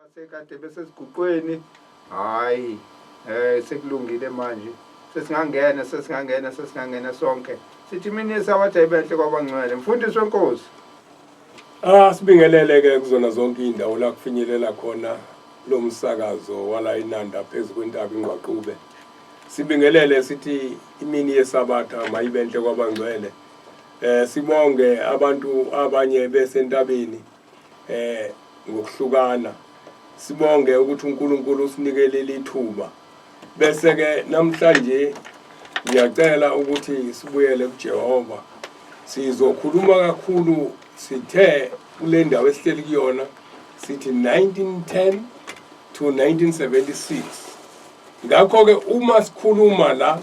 Abasekade besesiguqweni, hhayi, sekulungile manje. Sesingangena, sesingangena, sesingangena sonke. Sithi imini yeSabatha ibenhle kwabangcwele. Mfundisi wenkosi. Ah sibingelele ke kuzona zonke indawo la kufinyelela khona lo msakazo wala iNanda phezu kwentaba iNgqwaqube. Sibingelele sithi imini yeSabatha mayibenhle kwabangcwele. Eh sibonge abantu abanye besentabeni eh ngokuhlukana. Sibonge ukuthi uNkulunkulu usinikelele ithuba. Bese ke namhlanje ngiyacela ukuthi sibuyele kuJehova. Sizokhuluma kakhulu sithe kule ndawo esihleli kuyona sithi 1910 to 1976. Ngakho-ke uma sikhuluma la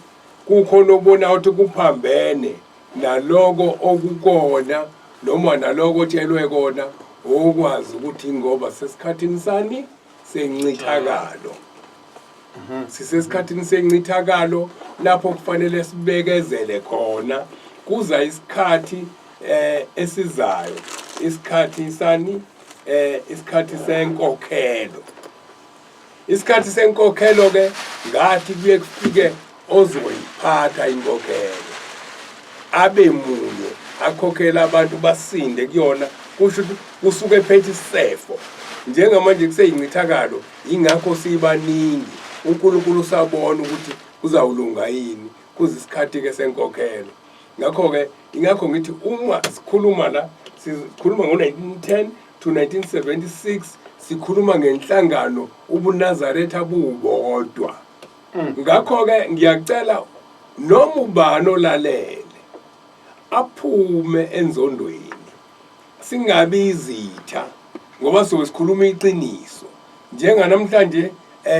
kukhona okubona ukuthi kuphambene naloko okukona noma naloko otshelwe kona okwazi ukuthi ngoba sesikhathini sani sencithakalo. Sisesikhathini sencithakalo lapho kufanele sibekezele khona kuza isikhathi esizayo isikhathi sani isikhathi senkokhelo. Isikhathi senkokhelo ke ngathi kuye kufike ozoyiphatha inkokhelo abe munye akhokhele abantu basinde kuyona kusho ukuthi kusuke ephethe isefo njengamanje kuseyincithakalo ingakho sibaningi uNkulunkulu usabona ukuthi kuzawulunga yini kuze isikhathi ke senkokhelo ngakho-ke ingakho ngithi uma sikhuluma la sikhuluma ngo-1910 to 1976 sikhuluma ngenhlangano ubuNazaretha buwubodwa. Ngakho-ke ngiyacela noma ubani olalele aphume enzondweni singabi izitha ngoba sobe sikhuluma iqiniso. Njenganamhlanje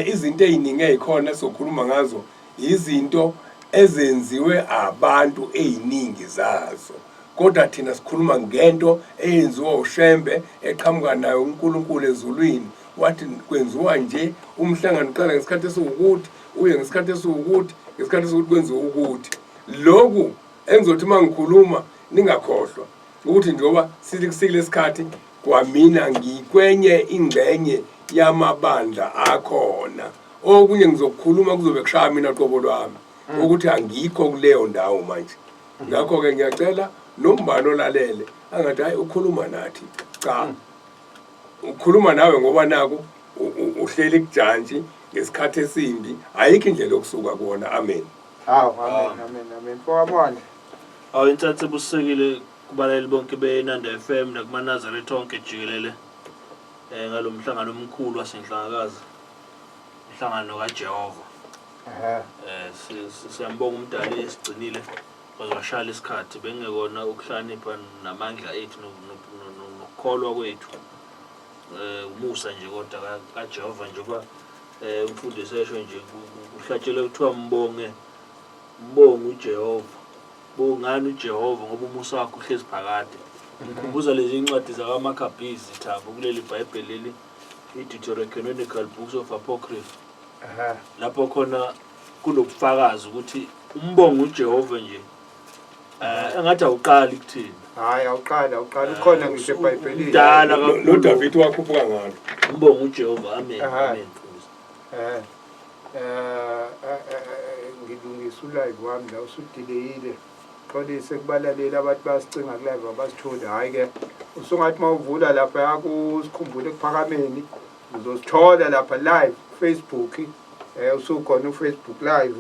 izinto ey'ningi ey'khona esokhuluma ngazo izinto ezenziwe abantu ey'ningi zazo. Kodwa thina sikhuluma ngento eyenziwa uShembe eqhamuka nayo uNkulunkulu ezulwini wathi kwenziwa nje umhlangano uqala ngesikhathi esiwukuthi uye ngesikhathi esiwukuthi ngesikhathi esiwukuthi kwenziwa ukuthi lokhu engizothi uma ngikhuluma ningakhohlwa ukuthi njengoba sithi lesikhathi kwamina ngikwenye ingxenye yamabandla akhona okunye ngizokukhuluma kuzobe kushaya mina qobo lwami ukuthi angikho kuleyo ndawo manje. Ngakho-ke ngiyacela nombani olalele angathi hayi ukhuluma nathi cha ukhuluma nawe ngoba naku uhleli kujantshi ngesikhathi esimbi ayikho indlela yokusuka kuwona amen. Awu amen amen amen. Mfowabona. Awu intsatsi ibusisekile kubalaleli bonke beNanda FM nakumaNazaretha onke jikelele eh ngalomhlangano omkhulu wasenhlangakazi umhlangano kaJehova. Eh siyambonga umdali esigcinile waze washaya isikhathi bengekona ukuhlakanipha namandla ethu nokukholwa kwethu eh umusa nje kodwa kaJehova njengoba eh umfundisi esho nje kuhlatshelwe kuthiwa mbonge mbonge uJehova bongani uJehova ngoba umusa wakhe uhlezi phakade. Ngikhumbuza lezi incwadi zakaMaccabees Thabo kuleli Bhayibheli leli i-Deuterocanonical Books of Apocrypha lapho khona kunobufakazi ukuthi umbongo uJehova nje engathi awuqali kuthina. Hayi awuqali awuqali ukhona ngisho eBhayibhelini. Mdala kakhulu. No David wakhuphuka ngalo. Umbongo uJehova amen amen mfundisi. Ngilungisa ulive wami la usudeleyile. Xolise kubalaleli abathi bayasicinga kulive abasitholi. Hayi ke usungathi mawuvula lapha kusikhumbule ekuphakameni uzosithola lapha live Facebook usukhona uFacebook live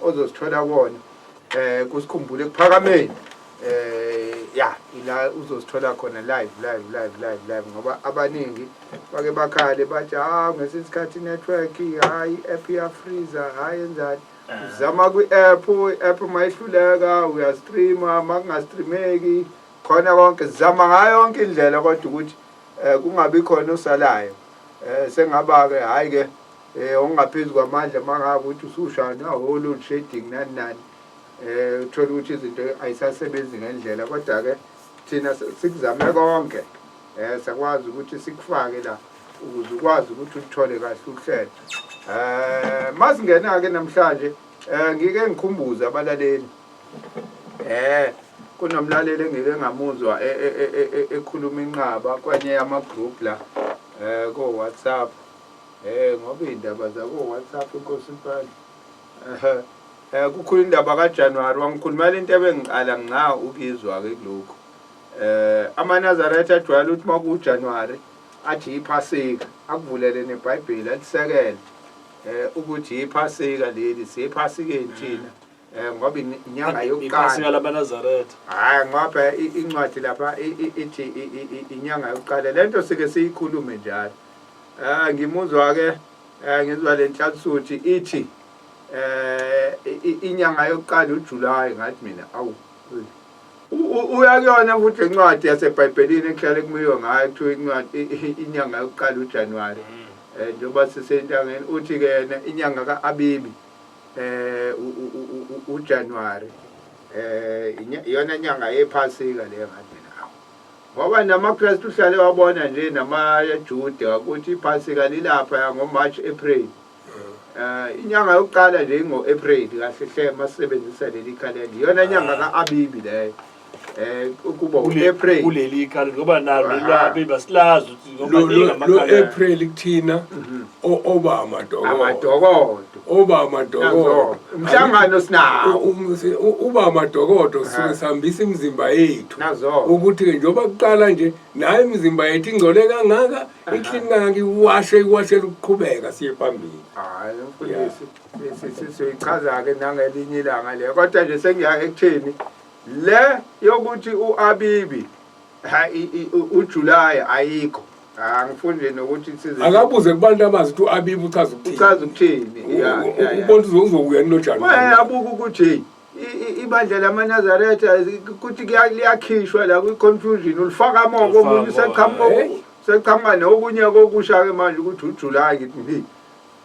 ozosithola kuwona kusikhumbule ekuphakameni ya ila uzosithola khona live live live live live ngoba abaningi bake bakhale bathi ha ngesinye isikhathi network hayi i-app iyafreeza hayi enzani uzama kwi-app i-app mayihluleka uyastreama makungastreameki khona konke zama ngayo yonke indlela kodwa ukuthi kungabi khona osalayo sengaba ke hayi ke okungaphezu kwamandla mangabe ukuthi usushaya wo load shedding nani nani uthola ukuthi izinto ayisasebenzi ngendlela kodwa ke thina sikuzame konke sakwazi ukuthi sikufake la ukuze ukwazi ukuthi uthole kahle uhlelo. Masingena ke namhlanje ngike ngikhumbuze abalaleli kunomlaleli engike ngamuzwa ekhuluma inqaba kwenye yama group la ko WhatsApp. Ngoba iy'ndaba zabo-WhatsApp inkosi impela. Ehhe. Kukhulu indaba kaJanuary wangikhulumela into ebengiqala nqa ukuyizwa-ke kulokhu. AmaNazaretha ajwayele ukuthi uma kuwuJanuary athi yiphasika, akuvulele neBhayibheli alisekele ukuthi yiphasika leli, siyephasikeni thina. Ngoba inyanga yokuqala. Iphasika labaNazaretha. Hhayi ngoba incwadi lapha ithi inyanga yokuqala. Le nto sike siyikhulume njalo. Ngimuzwa-ke ngizwa le nhlansuthi ithi inyanga yokuqala uJuly ngathi mina awu uya kuyona futhi lencwadi yaseBhayibhelini ekuhlale kumiwe ngayo kuthiwa incwadi inyanga yokuqala uJanuary njengoba sisentangeni uthi-ke yena inyanga ka-Abibi uJanuary iyona nyanga yephasika leyo ngathi mina awu ngoba namaKristu uhlale wabona nje namaJuda ukuthi iphasika lilapha ngoMarch April. Inyanga yokuqala nje ingo-April kahle hle masisebenzisa leli khalenda iyona nyanga ka-Abibi leyo ukuba u-April kuleli ikhalenda ngoba nalo lwabibi asilazi ukuthi ngoba Lo ningi lo amakhalenda April kuthina oba amadokodo. Amadokodo. Oba amadokodo. Umhlangano sinawo. Uba amadokodo sisuke sihambisa imizimba yethu. Nazo. Ukuthi ke njengoba kuqala nje nayo imizimba yethu ingcole kangaka, iclean kangaka iwashe iwashela ukuqhubeka siye phambili. Hayi mfundisi, sizoyichaza-ke nangelinye ilanga leyo. Kodwa nje sengiya ekutheni le yokuthi uAbibi uJuly ayikho. Angifuni nje nokuthi size Akabuze kubantu abazi ukuthi uAbibi uchaza ukuthini. Uchaza ukuthini? Ubona ukuthi uzokuya noJanuary. Wayabuka ukuthi ibandla lamaNazaretha kuthi liyakhishwa la kwi-confusion ulifaka amoko omunye useqhamuka seqhamuka nokunye kokusha-ke manje ukuthi uJuly ngithi hi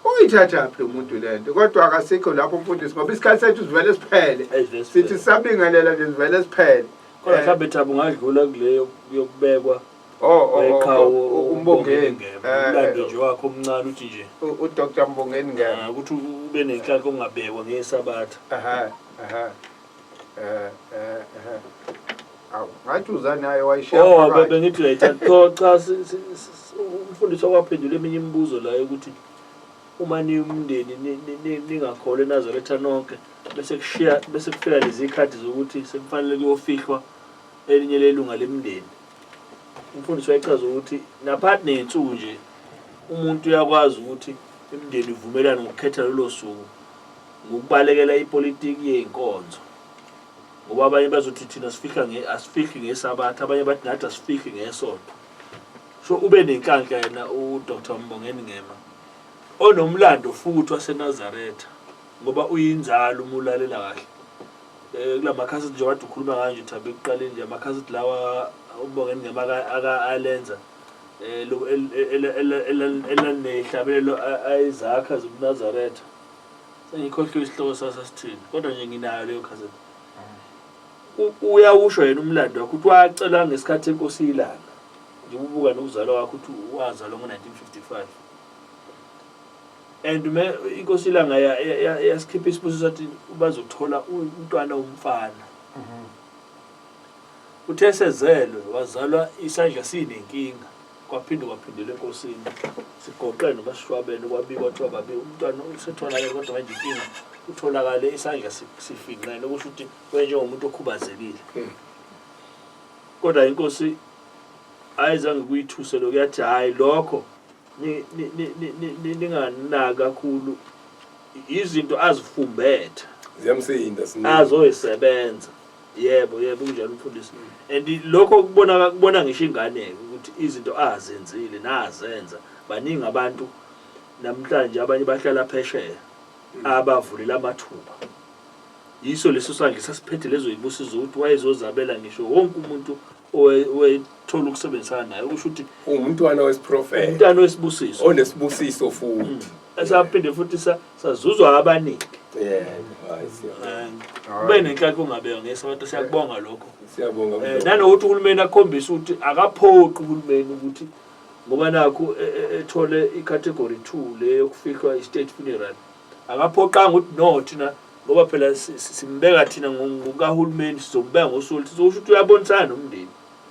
uyithathaphi lo muntu le nto kodwa akasikho lapho mfundisi ngoba isikhathi sethu sivele siphele sithi sisabingelela nje sivele siphele. Kodwa mhlawumbe Thabo ungadlula kuleyo yokubekwa Oh, uMbongeni Ngema umlando nje wakho omncane uthi nje uDr Mbongeni Ngema ukuthi ube nenhlanhla ongabekwa ngesabatha. Aha aha. Eh eh eh. Awu ngathi uza nayo wayishiya. Oh bebe ngithi uyayithatha. Cha cha umfundisi okwaphendula eminye imibuzo la ukuthi uma niwumndeni ningakholwa eNazaretha nonke bese kushiya bese kufika lezi khathi zokuthi sekufanele kuyofihlwa elinye lelunga lemndeni. Umfundisi wayechaza ukuthi naphakathi ney'nsuku nje umuntu uyakwazi ukuthi imindeni ivumelane ngokukhetha lolo suku ngokubalekela ipolitiki yey'nkonzo ngoba abanye bazothi thina sifihla asifihli ngesabatha abanye bathi nathi asifihli ngesonto so ube nenhlanhla yena uDr Mbongeni Ngema onomlando futhi waseNazaretha ngoba uyinzalo uma ulalela kahle Eh kulamakhasithi nje kade ukhuluma ngayo nje Thabi ekuqaleni nje amakhasithi lawa uBongeni Ngema aka alenza eh elanehlabelelo ayizakha zobuNazaretha. Sengikhohliwe isihloko saso sithini kodwa nje nginayo leyo khasethi. Uyawusho yena umlando wakho ukuthi wacela ngesikhathi enkosi ilanga. Nje ubuka nokuzalwa kwakho ukuthi wazalwa ngo-1955. And me inkosi ilanga yasikhipha isibusiso sathi bazothola umntwana womfana. Uthe esezelwe wazalwa isandla sinenkinga kwaphinde kwaphindela enkosini sigoqe noma sishwabene kwabikwa kuthiwa babi umntwana usetholakele kodwa manje inkinga utholakale isandla sifinqene okusho ukuthi wenjengomuntu okhubazekile. Kodwa inkosi ayizange kuyithuse lokho yathi hhayi lokho ninganaki kakhulu izinto azifumbethe ziyamsinda siningi azoyisebenza yebo yebo kunjalo umfundisi and lokho kubona kubona ngisho ingane ukuthi izinto azenzile nazenza baningi abantu namhlanje abanye bahlala phesheya abavulela amathuba yiso leso sandla sasiphethe lezo yibusizo ukuthi wayezozabela ngisho wonke umuntu owethola ukusebenzisana naye okusho ukuthi Ungumntwana wesiprofetho. Umntwana wesibusiso. Onesibusiso futhi. Esaphinde futhi sazuzwa abaningi. Yebo, hayi siyabonga. Kube nenhlanhla ungabeka ngesonto siyakubonga lokho. Siyabonga. Nanokuthi uhulumeni akhombise ukuthi akaphoqi uhulumeni ukuthi ngoba nakhu e, e, ethole i-category 2 le yokufihlwa i-state funeral. Akaphoqanga ukuthi no thina ngoba phela simbeka thina ngokahulumeni sizombeka ngosuku oluthi sokusho ukuthi uyabonisana nomndeni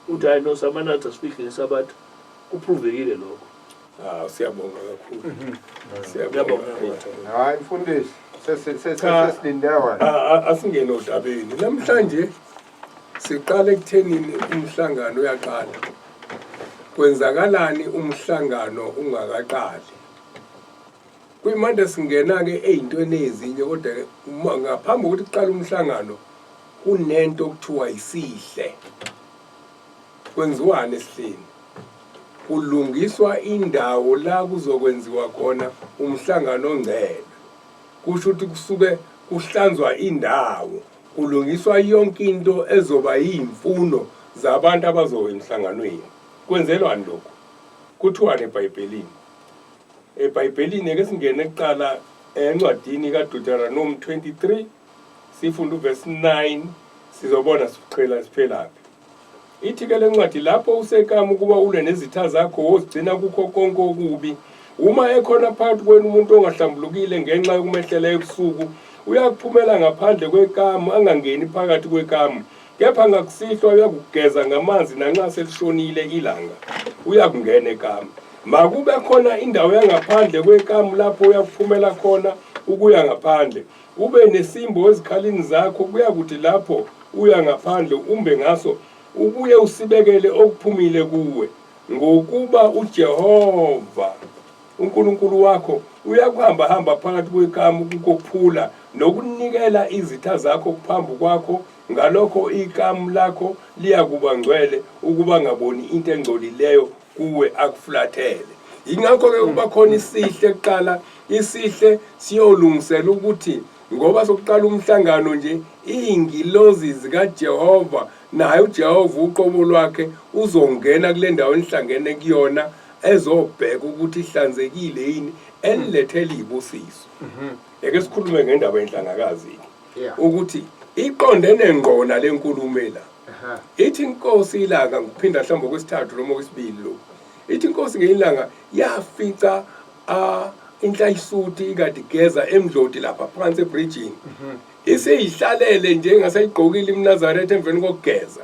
uthi hayi no samanathi asifihle ngesabatha kuprovekile lokho. Ah, siyabonga kakhulu. Siyabonga. Hayi mfundisi, sesilinde wena. Asingene odabeni. Namhlanje siqala ekuthenini umhlangano uyaqala. Kwenzakalani umhlangano ungakaqali? Kuyimanje singena-ke ey'ntweni ezinye kodwa-ke ngaphambi kokuthi kuqale umhlangano kunento okuthiwa isihle. Kwenziwani esihleni? Kulungiswa indawo la kuzokwenziwa khona umhlangano ongcwele. Kusho ukuthi kusuke kuhlanzwa indawo, kulungiswa yonke into ezoba yiy'mfuno zabantu abazoya emhlanganweni. Kwenzelwani lokhu? Kuthiwani eBhayibhelini? EBhayibhelini ake singene kuqala encwadini kaDeuteronomy 23 sifunde uvesi 9 sizobona siqhela siphelaphi. Ithi ke lencwadi lapho usekama ukuba ulwe nezitha zakho wozigcina kukho konke okubi. Uma ekhona phakathi kwenu umuntu ongahlambulukile ngenxa yokumehlela ebusuku, uyakuphumela ngaphandle kwekamu angangeni phakathi kwekamu. Kepha ngakusihlwa uyakugeza ngamanzi nanxa selishonile ilanga, uyakungena ekamu. Makube khona indawo yangaphandle kwekamu lapho uyakuphumela khona ukuya ngaphandle. Ube nesimbo ezikhalini zakho, kuyakuthi lapho uya ngaphandle umbe ngaso, ubuye usibekele okuphumile kuwe. Ngokuba uJehova uNkulunkulu wakho uyakuhambahamba phakathi kwekamu ukukophula nokunikela izitha zakho phambi kwakho, ngalokho ikamu lakho liyakuba ngcwele ukuba ngaboni into engcolileyo kuwe akufulathele. Yingakho-ke kuba khona isihle kuqala, isihle siyolungisela ukuthi ngoba sokuqala umhlangano nje iy'ngilozi zikaJehova naye uJehova uqobo lwakhe uzongena kule ndawo enihlangene kuyona ezobheka ukuthi ihlanzekile yini enilethele iy'busiso. Eke sikhulume ngendaba yenhlangakazi-ke ukuthi iqondene ngqo nale nkulumo la. Ithi inkosi ilanga ngikuphinda mhlawumbe okwesithathu noma okwesibili lokhu. Ithi inkosi ngelinye ilanga yafica inhlayisuthi ikade igeza emdloti lapha phansi ebridgini. Iseyihlalele nje engasayigqokile imNazaretha emveni kokugeza.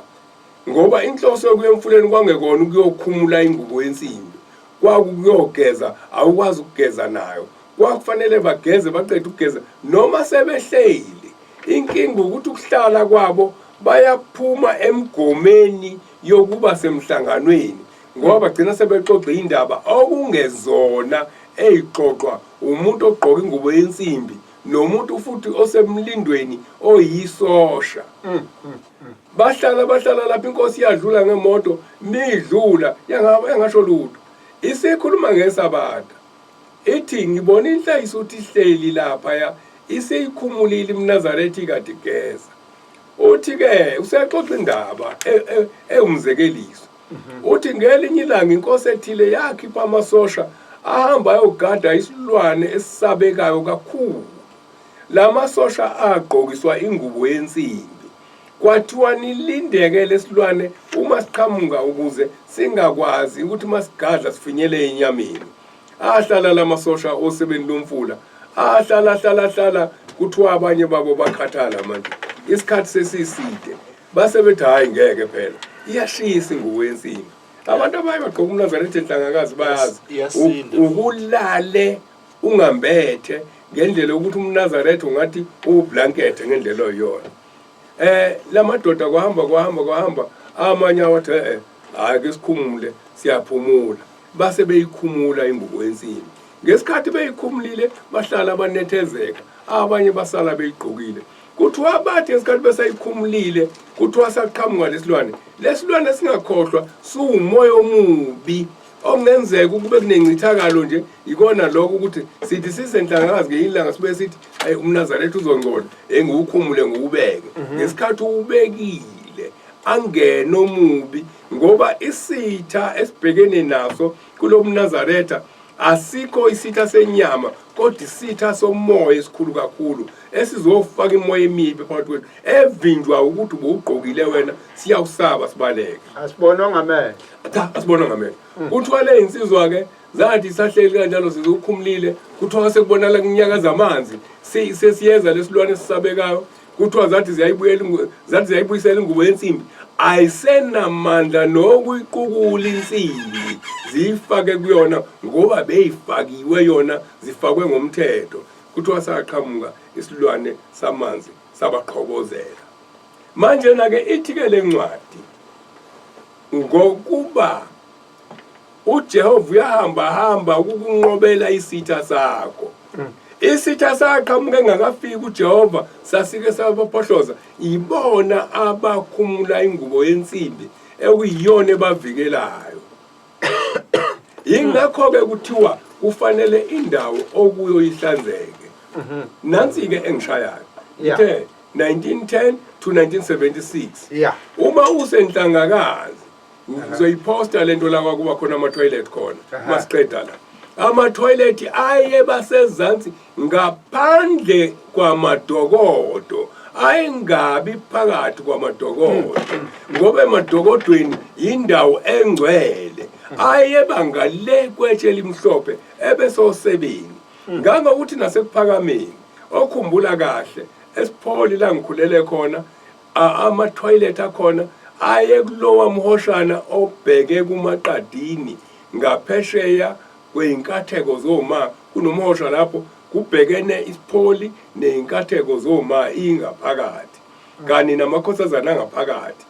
Ngoba inhloso yokuya emfuleni kwangekona ukuyokhumula ingubo yensimbi. Kwakukuyogeza, awukwazi ukugeza nayo. Kwakufanele bageze baqede ukugeza noma sebehleli. Inkinga ukuthi ukuhlala kwabo bayaphuma emgomeni yokuba semhlanganweni ngoba bagcina sebexoxa indaba okungezona eyixoxwa umuntu ogqoka ingubo yensimbi nomuntu futhi osemlindweni oyisosha. Bahlala bahlala lapha inkosi yadlula ngemoto midlula yangasho lutho. Isikhuluma ngesabatha. Ithi ngibona inhlayisa uthi ihleli lapha ya isiyikhumulile imNazaretha ikade igeza. Uthi ke usexoxa indaba ewumzekeliso. Uthi ngelinye ilanga inkosi ethile yakhipha amasosha ahamba ayogada isilwane esisabekayo kakhulu. La masosha agqokiswa ingubo yensimbi. Kwathiwa nilindeke lesilwane uma siqhamuka ukuze singakwazi ukuthi masigadla sifinyele enyameni. Ahlala la masosha osebeni lomfula. Ahlala hlala hlala kuthiwa abanye babo bakhathala manje. Isikhathi sesiside. Base bethi hhayi ngeke phela. Iyashisa ingubo yensimbi. Abantu abaye bagqoka umNazaretha enhlangakazi bayazi. Iyasinda. Ukulale ungambethe ngendlela yokuthi umNazaretha ungathi uwublankethe ngendlela oyiyona. Lamadoda kwahamba kwahamba kwahamba amanye awathi hhayi ke sikhumule siyaphumula. Base beyikhumula ingubo yensimbi. Ngesikhathi beyikhumulile bahlala banethezeka, abanye basala beyigqokile. Kuthiwa bathi ngesikhathi besayikhumulile kuthiwa saqhamuka lesilwane. Lesilwane singakhohlwa siwumoya omubi okungenzeka ukube kunencithakalo nje ikona lokho ukuthi sithi sisenhlangakazi ngelinye ilanga sibuye sithi ayi umNazaretha uzongcola engiwukhumule ngiwubeke. Ngesikhathi uwubekile angene omubi ngoba isitha esibhekene naso kulomNazaretha asikho isitha senyama kodwa isitha somoya esikhulu kakhulu esizofaka imoya emibi phakathi kwethu evinjwa ukuthi ubuwugqokile wena siyawusaba sibaleke. Asibonwa ngamehlo. Cha, asibonwa ngamehlo. Kuthiwa le insizwa ke zathi sahleli kanjalo sizokhumulile kuthiwa sekubonakala kunyakaza amanzi sesiyeza lesilwane esisabekayo. Kuthiwa zathi ziyayibuyela zathi ziyayibuyisela ingubo yensimbi, ayisenamandla nokuyiqukula insimbi ziyifake kuyona ngoba beyifakiwe yona, zifakwe ngomthetho. Kuthiwa saqhamuka isilwane samanzi sabaqhobozela. Manje na ke ithi ke lencwadi ngokuba uJehova uyahamba hamba ukukunqobela isitha sakho. Isitha saqhamuka engakafiki uJehova sasike sabaphohloza, ibona abakhumula ingubo yensimbi ekuyiyona ebavikelayo. Yingakho ke kuthiwa kufanele indawo okuyo ihlanzeke. Nansi ke engishayayo. Ithe 1910 to 1976. Uma usenhlangakazi ngizoyiposta lento la kwakuba khona ama toilet khona masiqeda la. Ama toilet aye basezansi ngaphandle kwamadokodo, ayingabi phakathi kwamadokodo ngoba emadokodweni indawo engcwele. Ayeba ngale kwetshe elimhlophe ebesosebeni ngangokuthi nasekuphakameni okhumbula kahle esipholi la ngikhulele khona ama-toilet akhona aye kulowa mhoshana obheke kumaqadini ngaphesheya kwey'nkatheko zoma. Kunomhosha lapho kubhekene isipholi ney'nkatheko zoma ingaphakathi kani namakhosazana angaphakathi.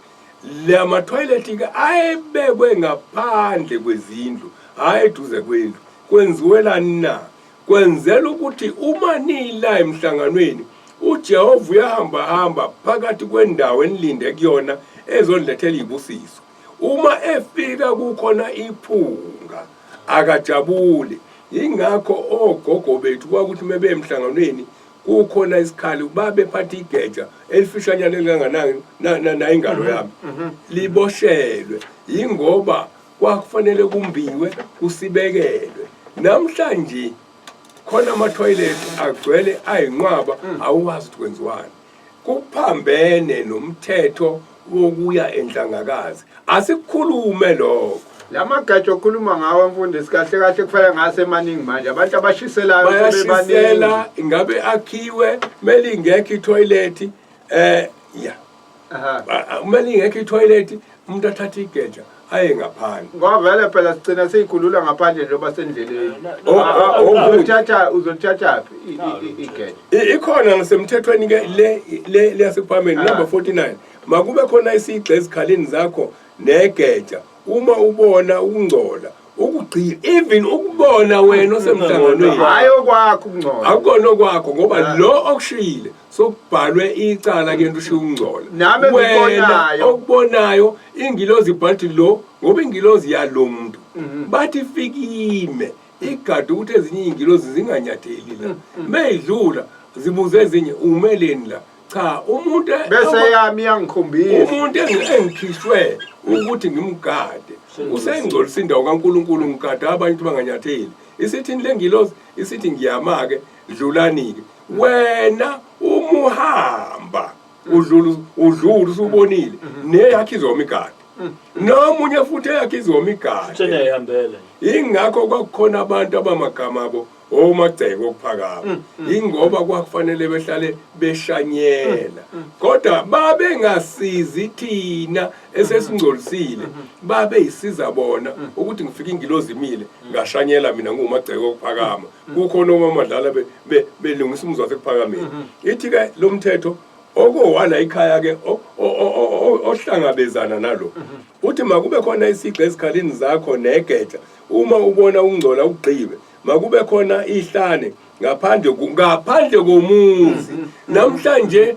La mathoyilethi-ke ayebekwe ngaphandle kwezindlu, hhayi eduze kwendlu. Kwenziwelani na? Kwenzela ukuthi uma nila emhlanganweni, uJehova uyahamba hamba phakathi kwendawo enilinde kuyona ezonilethela izibusiso. Uma efika kukhona iphunga, akajabuli. Yingakho ogogo bethu kwakuthi uma beye emhlanganweni kukhona isikhali babephatha igeja elifishanyana elinganganani nayo ingalo yami liboshelwe, yingoba kwakufanele kumbiwe kusibekelwe. Namhlanje khona ama-toilet agcwele ayinqwaba, awuwazi ukuthi kwenziwani. Kuphambene nomthetho wokuya enhlangakazi. Asikukhulume lokho. Lamagatsha okhuluma ngawo mfundisi kahle kahle kufanele ngase maningi manje abantu abashiselayo bayashisela, ingabe akhiwe mele ingekho i-toilet ya. Kumele ingekho i-toilet umuntu athathe igeja aye ngaphandle. Ngoba vele phela sigcina siyikhulula ngaphandle njengoba sendleleni. Uzothatha uzothatha phi igeja? Ikhona ngasemthethweni ke le le leyasekuphameni number 49. Makube khona isigxe ezikhaleni zakho negeja uma ubona ukungcola ukugcina, even ukubona wena osemhlanganweni. Hayi okwakho ukungcola. Akukona okwakho ngoba lo okushiyile sokubhalwe icala ke into ushiya ukungcola. Nami engikubonayo. Okubonayo ingilozi ibhathi lo ngoba ingilozi yalo muntu. Bathi fikime igade ukuthi ezinye ingilozi zinganyatheli la. Meyidlula zibuze ezinye umeleni la. Cha umuntu bese yami iyangikhombisa. Umuntu engikhishwe ukuthi ngimgade usengcolisa indawo kaNkuluNkulu, ngigada abantu banganyatheli. Isithini lengilozi? Isithi ngiyama ke dlulani ke. Wena umuhamba udlula udlula usubonile neyakhe izoma igade. Nomunye futhi eyakhe izoma igade. Seniyayihambela. Ingakho kwakukhona abantu abamagama abo omagceke okuphakama. Ingoba kwakufanele behlale beshanyela. Kodwa babengasizi thina esesingcolisile, babeyisiza bona ukuthi ngifike ingilozi imile ngashanyela mina ngumagceke okuphakama. Kukhona omamadlala belungisa umuzi wasekuphakameni. Ithi ke lo mthetho okowala ikhaya ke ohlangabezana nalo. Uthi makube khona isigxe ezikhalini zakho negeja uma ubona ukungcola ukugqibe. Makube khona ihlane ngaphandle ngaphandle komuzi. Namhlanje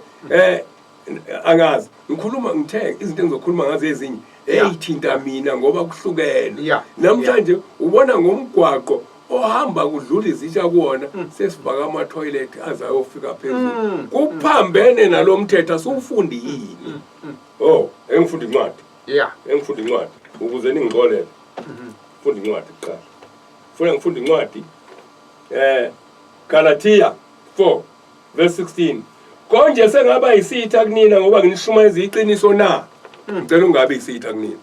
angazi ngikhuluma ngithe izinto engizokhuluma ngazo ezinye eyithinta mina ngoba kuhlukene. Namhlanje ubona ngomgwaqo ohamba kudlula izitsha kuwona sesifaka ama toilet azayofika phezulu. Kuphambene nalomthetho asiwufundi yini? Oh, engifunda incwadi. Engifunda incwadi ukuze ningixolele. Funda incwadi kuqala. Funa ngifunda incwadi. Galatia 4 verse 16. Konje sengaba isitha kunina ngoba nginishumayeza iqiniso na? Ngicela ungabe isitha kunina.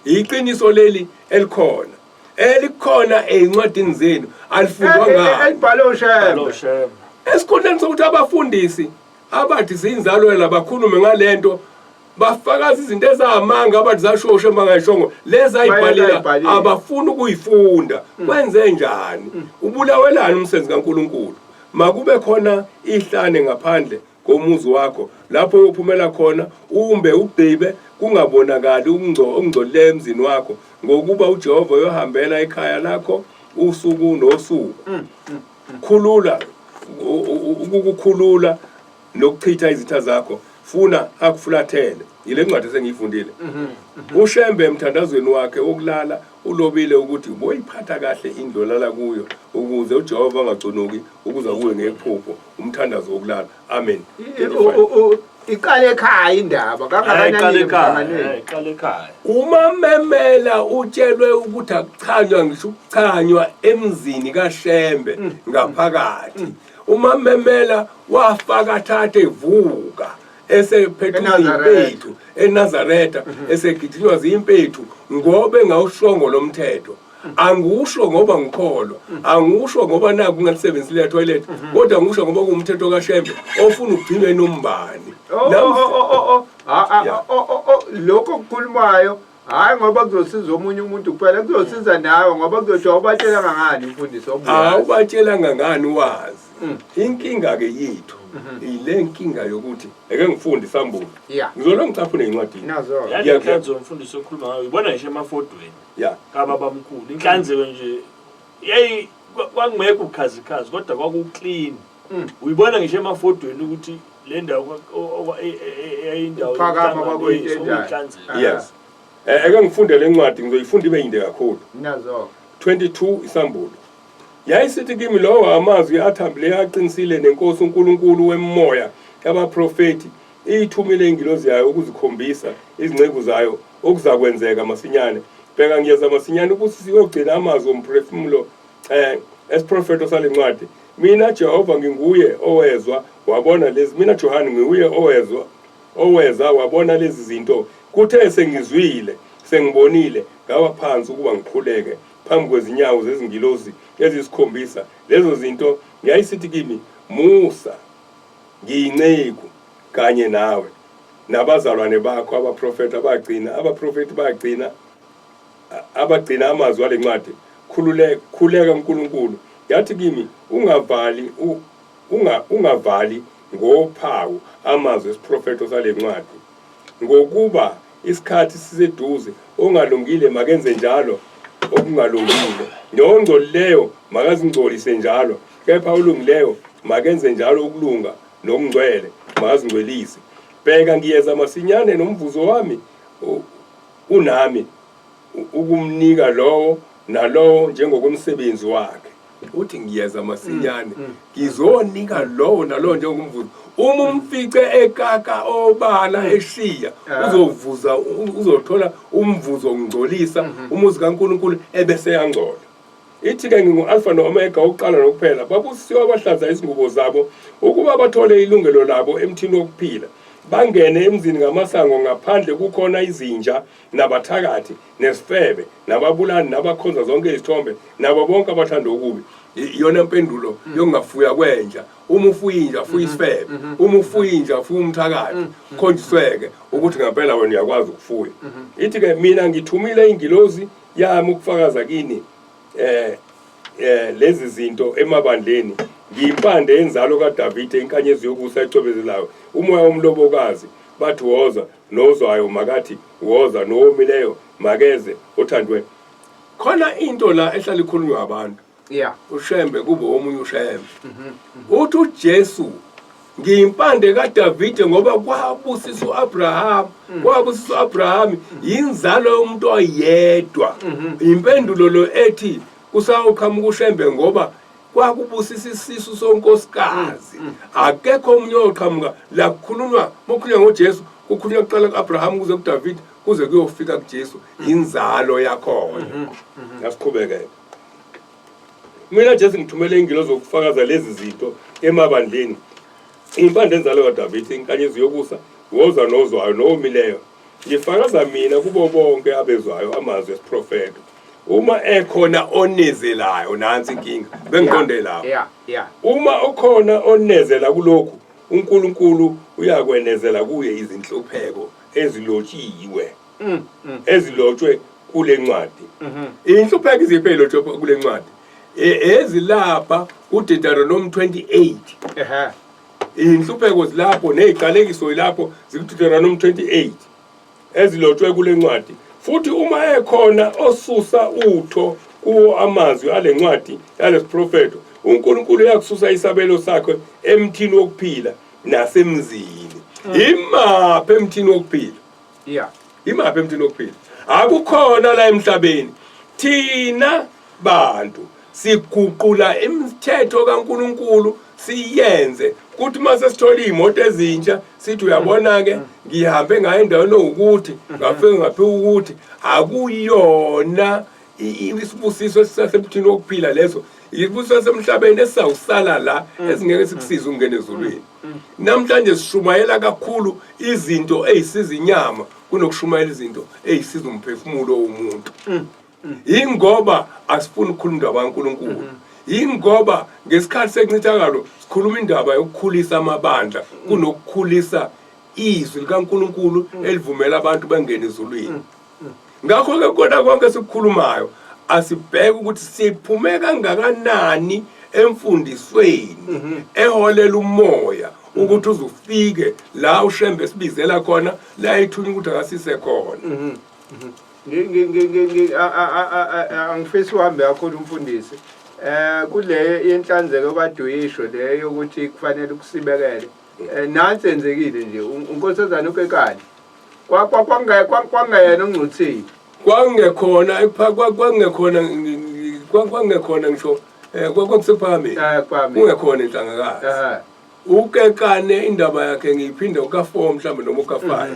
Iqiniso leli elikhona. Elikhona ezincwadini zenu alifundwa ngani? Elibhalwe uShembe. Esikhundleni sokuthi abafundisi Abathi siyinzalo yala bakhulume ngalento bafakaza izinto ezamanga abathi zasho uShembe angayishongo lezi ayibhalile abafuni ukuyifunda mm. kwenze njani mm. ubulawelani umsebenzi kaNkuluNkulu makube khona ihlane ngaphandle komuzi wakho lapho uyophumela khona umbe ugqibe kungabonakali ukungcolileyo emzini wakho ngokuba uJehova uyohambela ekhaya lakho usuku nosuku mm, khulula ukukukhulula nokuchitha izitha zakho funa akufulathele yile ncwadi esengiyifundile mhm, mhm. uShembe emthandazweni wakhe wokulala ulobile ukuthi uboyiphatha kahle indlu olala kuyo ukuze uJehova angacunuki ukuza kuwe ngephupho umthandazo wokulala amen iqale ekhaya indaba kangakanani emhlanganweni iqale ekhaya uma memela utshelwe ukuthi akuchanywa ngisho ukuchanywa emzini kaShembe mm. ngaphakathi mm. Uma memela wafaka thathe evuka esephethwe impethu eNazaretha mhm. esegijinywa zimpethu ngoba engawushongo lomthetho angiwusho ngoba ngikholwa angiwusho ngoba naku ngalisebenzisile toilet mhm. kodwa ngiwusho ngoba kuwumthetho kaShembe ofuna ugcinwe nombani oh, oh, oh, lokho okukhulumayo Hayi ngoba kuzosiza omunye umuntu kuphela kuzosiza nawe ngoba kuzothiwa ubatshelanga ngani umfundisi obuyazi. Awubatshelanga ngani wazi. Mm. Inkinga ke yethu mm-hmm. ile nkinga yokuthi eke ngifunde isambulo. Ngizolo ngicaphune incwadi. Nazo. Yazi umfundisi okhuluma ngayo ibona ngisho emafodweni. Yeah. Kababa mkhulu. Inhlanzeko nje yayi kwakungekho ubukhazikhazi kodwa kwaku-clean. Mm. Uyibona ngisho emafodweni ukuthi le ndawo eyayindawo Ukuphakama kwakuyinto enjani? Yes. Eh, eke ngifunde le ncwadi ngizoyifunda ibe yinde kakhulu. Nazo. 22 isambulo. Yayisithi kimi lowo amazwi athambileyo aqinisile nenkosi uNkulunkulu wemoya yabaprofeti iyithumile ingilozi yayo ukuzikhombisa izinceku zayo okuzakwenzeka masinyane. Bheka ngiyeza masinyane ukuthi siyogcina amazwi omphefumulo eh esiprofeto salencwadi. Mina Jehova nginguye owezwa wabona lezi mina Johane ngiwuye owezwa oweza wabona lezi zinto kuthe sengizwile sengibonile ngawa phansi ukuba ngikhuleke phambi kwezinyawo zezingilosi ezisikhombisa lezo zinto yayisithi kimi musa ngiyinceku kanye nawe nabazalwane bakho abaprofeti abagcina abaprofeti bagcina abagcina amazwi alencwadi khululeka khuleka uNkulunkulu yathi kimi ungavali unga ungavali ngophawu amazwi esiprofetho salencwadi ngokuba isikhathi siseduze ongalungile makenze njalo okungalungile nongcolileyo makazingcolise njalo kepha olungileyo makenze njalo ukulunga nokungcwele makazingcwelise bheka ngiyeza masinyane nomvuzo wami unami ukumnika lowo nalowo njengokomsebenzi wakhe uthi ngiyeza masinyane mm, mm. ngizonika lowo nalowo njengomvuzo uma umfice ekaka obala mm. eshiya ah. uzovuza uzothola umvuzo ngcolisa mm-hmm. umuzi kaNkuluNkulu ebese yangcola Ithi-ke ngingu-Alfa no-Omega, ukuqala nokuphela. Babusisiwe abahlanza izingubo zabo, ukuba bathole ilungelo labo emthini wokuphila, bangene emzini ngamasango. Ngaphandle kukhona izinja, nabathakathi, nezifebe, nababulali, nabakhonza zonke izithombe, nabo bonke abathanda okubi. Iyona mpendulo yokungafuya kwenja. Uma ufuya inja, fuya isifebe. Uma ufuya inja, fuya umthakathi. Khonjisweke ukuthi ngempela wena uyakwazi ukufuya. Ithi-ke mina ngithumile ingilosi yami ukufakaza kini eh eh lezi zinto emabandleni ngiyimpande yenzalo kaDavide inkanyezi yokusa ecwebezelayo umoya womlobokazi bathi woza nozwayo makathi woza nowomileyo makeze othandwe khona into la ehlala ikhulunywa abantu yeah uShembe kube omunye uShembe uthi uJesu ngiyimpande kaDavide ngoba kwabusisa uAbraham mm. kwabusisa uAbraham yinzalo yomuntu oyedwa mm-hmm. impendulo lo ethi kusawuqhamuka uShembe ngoba kwakubusisa isisu sonkosikazi mm, mm. akekho omunye oqhamuka la kukhulunywa mokhulunywa ngoJesu kukhulunywa kuqala kuAbraham kuze kuDavid kuze kuyofika kuJesu inzalo yakhona mm-hmm. Mm-hmm. yasiqhubekela Mina Jesu ngithumele ingilosi zokufakaza lezi zinto emabandleni. Impande enzalo kaDavide, inkanyezi yokusa, woza nozwayo nowomileyo. Ngifakaza mina kubo bonke abezwayo amazwi esiprofeto. Uma ekhona onezelayo, nansi inkinga, bengiqonde lapho. Yeah, yeah. Uma ukhona onezela kulokhu, uNkulunkulu uyakwenezela kuye izinhlupheko ezilotshiwe ezilotshwe kule ncwadi. Inhlupheko iziphi ezilotshwe kule ncwadi? Ezilapha kuDeuteronomy 28. Inhlupheko zilapho neziqalekiso yilapho zikuDeuteronomy 28 ezilotshwe kule ncwadi. Futhi uma ekhona osusa utho kuwo amazwi ale ncwadi yalesiprofetho, uNkulunkulu uyakususa isabelo sakhe emthini wokuphila nasemzini. Imaphi emthini wokuphila? Yeah. Imaphi emthini wokuphila? Akukhona la emhlabeni. Thina bantu siguqula imithetho kaNkulunkulu siyenze kuthi uma sesithola iy'moto ezintsha sithi uyabona-ke ngihambe ngayo endaweni ewukuthi ngafike ngaphiwa ukuthi akuyona isibusiso esisasemthini wokuphila leso, isibusiso sasemhlabeni esizawusala la esingeke sikusize ukungena ezulwini. Namhlanje sishumayela kakhulu izinto ey'siza inyama kunokushumayela izinto ey'siza umphefumulo womuntu. Yingoba asifuni ukukhuluma indaba kaNkulunkulu. Yingoba ngesikhathi sencithakalo sikhuluma indaba yokukhulisa amabandla kunokukhulisa izwi likaNkulunkulu elivumela abantu bangene ezulwini. Ngakho-ke kona konke esikukhulumayo asibheke ukuthi siphume kangakanani emfundisweni eholela umoya ukuthi uzufike la uShembe esibizela khona, la ethunywa ukuthi akasise khona. Angifisi uhambe kakhulu umfundisi. Kule yenhlanzeko kade uyisho le yokuthi kufanele ukusibekele. Nansi yenzekile nje uNkosazana uKekane. Kwangeyena ongcuthile. Kwangekhona kwangekhona kwangekhona ngisho kwakusePhakameni. Kungekhona inhlangakazi. UKekane indaba yakhe ngiyiphinda uka4 mhlambe noma uka5.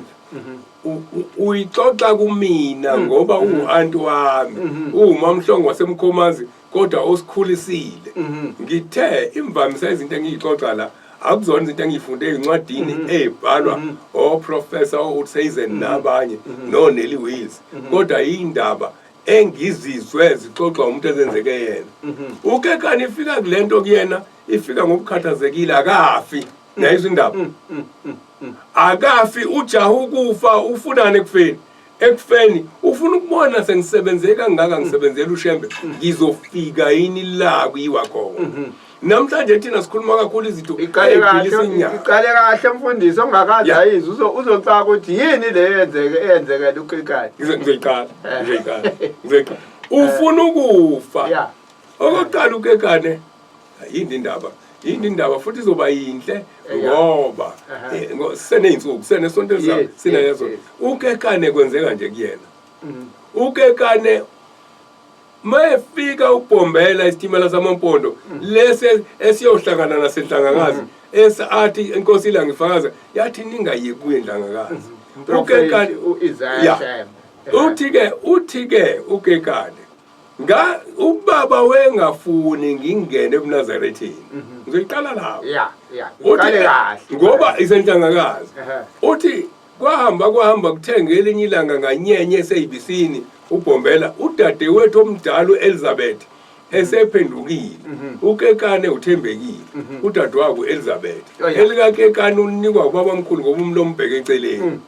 Uyixoxa kumina ngoba uwu-anti wami, uwumamhlongo waseMkhomazi kodwa osikhulisile. Ngithe imvamisa izinto engiyixoxa la akuzona izinto engiyifunde ezincwadini ezibhalwa oprofessor oUtseisen nabanye noNelly Wills, kodwa indaba engizizwe zixoxwa umuntu ezenzeke yena. UKekane ifika kulento kuyena, ifika ngokukhathazekile, akafi. Nayizwa indaba, akafi, ujaha ukufa, ufunani ekufeni? Ekufeni ufuna ukubona sengisebenze kangaka, ngisebenzela uShembe, ngizofika yini la kuyiwa khona. Namhlanje thina sikhuluma kakhulu izinto Iqale kahle, ey'philisa inyama. Iqale kahle mfundisi ongakaze ayizwe uzocaka ukuthi yini le eyenzeke eyenzekela uKekane. Ngizoyiqala, ngizoyiqala, ngizoyiqala. Ufuna ukufa. Okokuqala uKekane yini indaba? Yini indaba futhi izoba yinhle ngoba siseney'nsuku, sisenesonto elizayo, sineso. UKekane kwenzeka nje kuyena. UKekane mayefika ubhombela isitimela samampondo lesi esiyohlangana nasenhlangakazi esathi inkosi ilanga ifakaza yathi ningayi kuye enhlangakazi. UKekane uIsaiah Shembe. Uthi-ke, uthi-ke uKekane nga ubaba wengafuni ngingene ebuNazaretheni. Ngizoyiqala lapho. Yeah, yeah. Uthi, Uqale kahle. Ngoba isenhlangakazi. Uthi kwahamba kwahamba kuthe ngelinye ilanga nganyenye eseyibisini ubhombela udadewethu omdala uElizabeth esephendukile. UKekane uthembekile. Udadewabo uElizabeth. Oh, yeah. ElikaKekane unikwa ubaba omkhulu ngoba umlomo ubheke eceleni.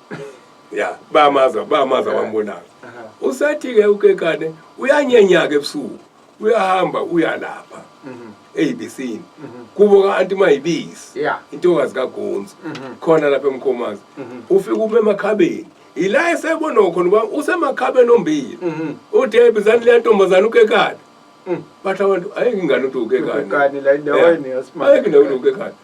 Ya, bamaza, bamaza bambonayo. Usethi-ke uKekane uyanyenya-ke ebusuku, uyahamba uya lapha eyibisini kubo ka-anti Mayibisi, intokazi kaGonzo, khona lapha eMkhomazi. Ufika ume emakhabeni, ila esebona khona uba usemakhabeni ombili. Uthi hey, bizani leya ntombazane uKekane. Bathi abantu ayikho ingane uthi uKekane. uKekane la endaweni yasimanje. Ayikho indawo uKekane.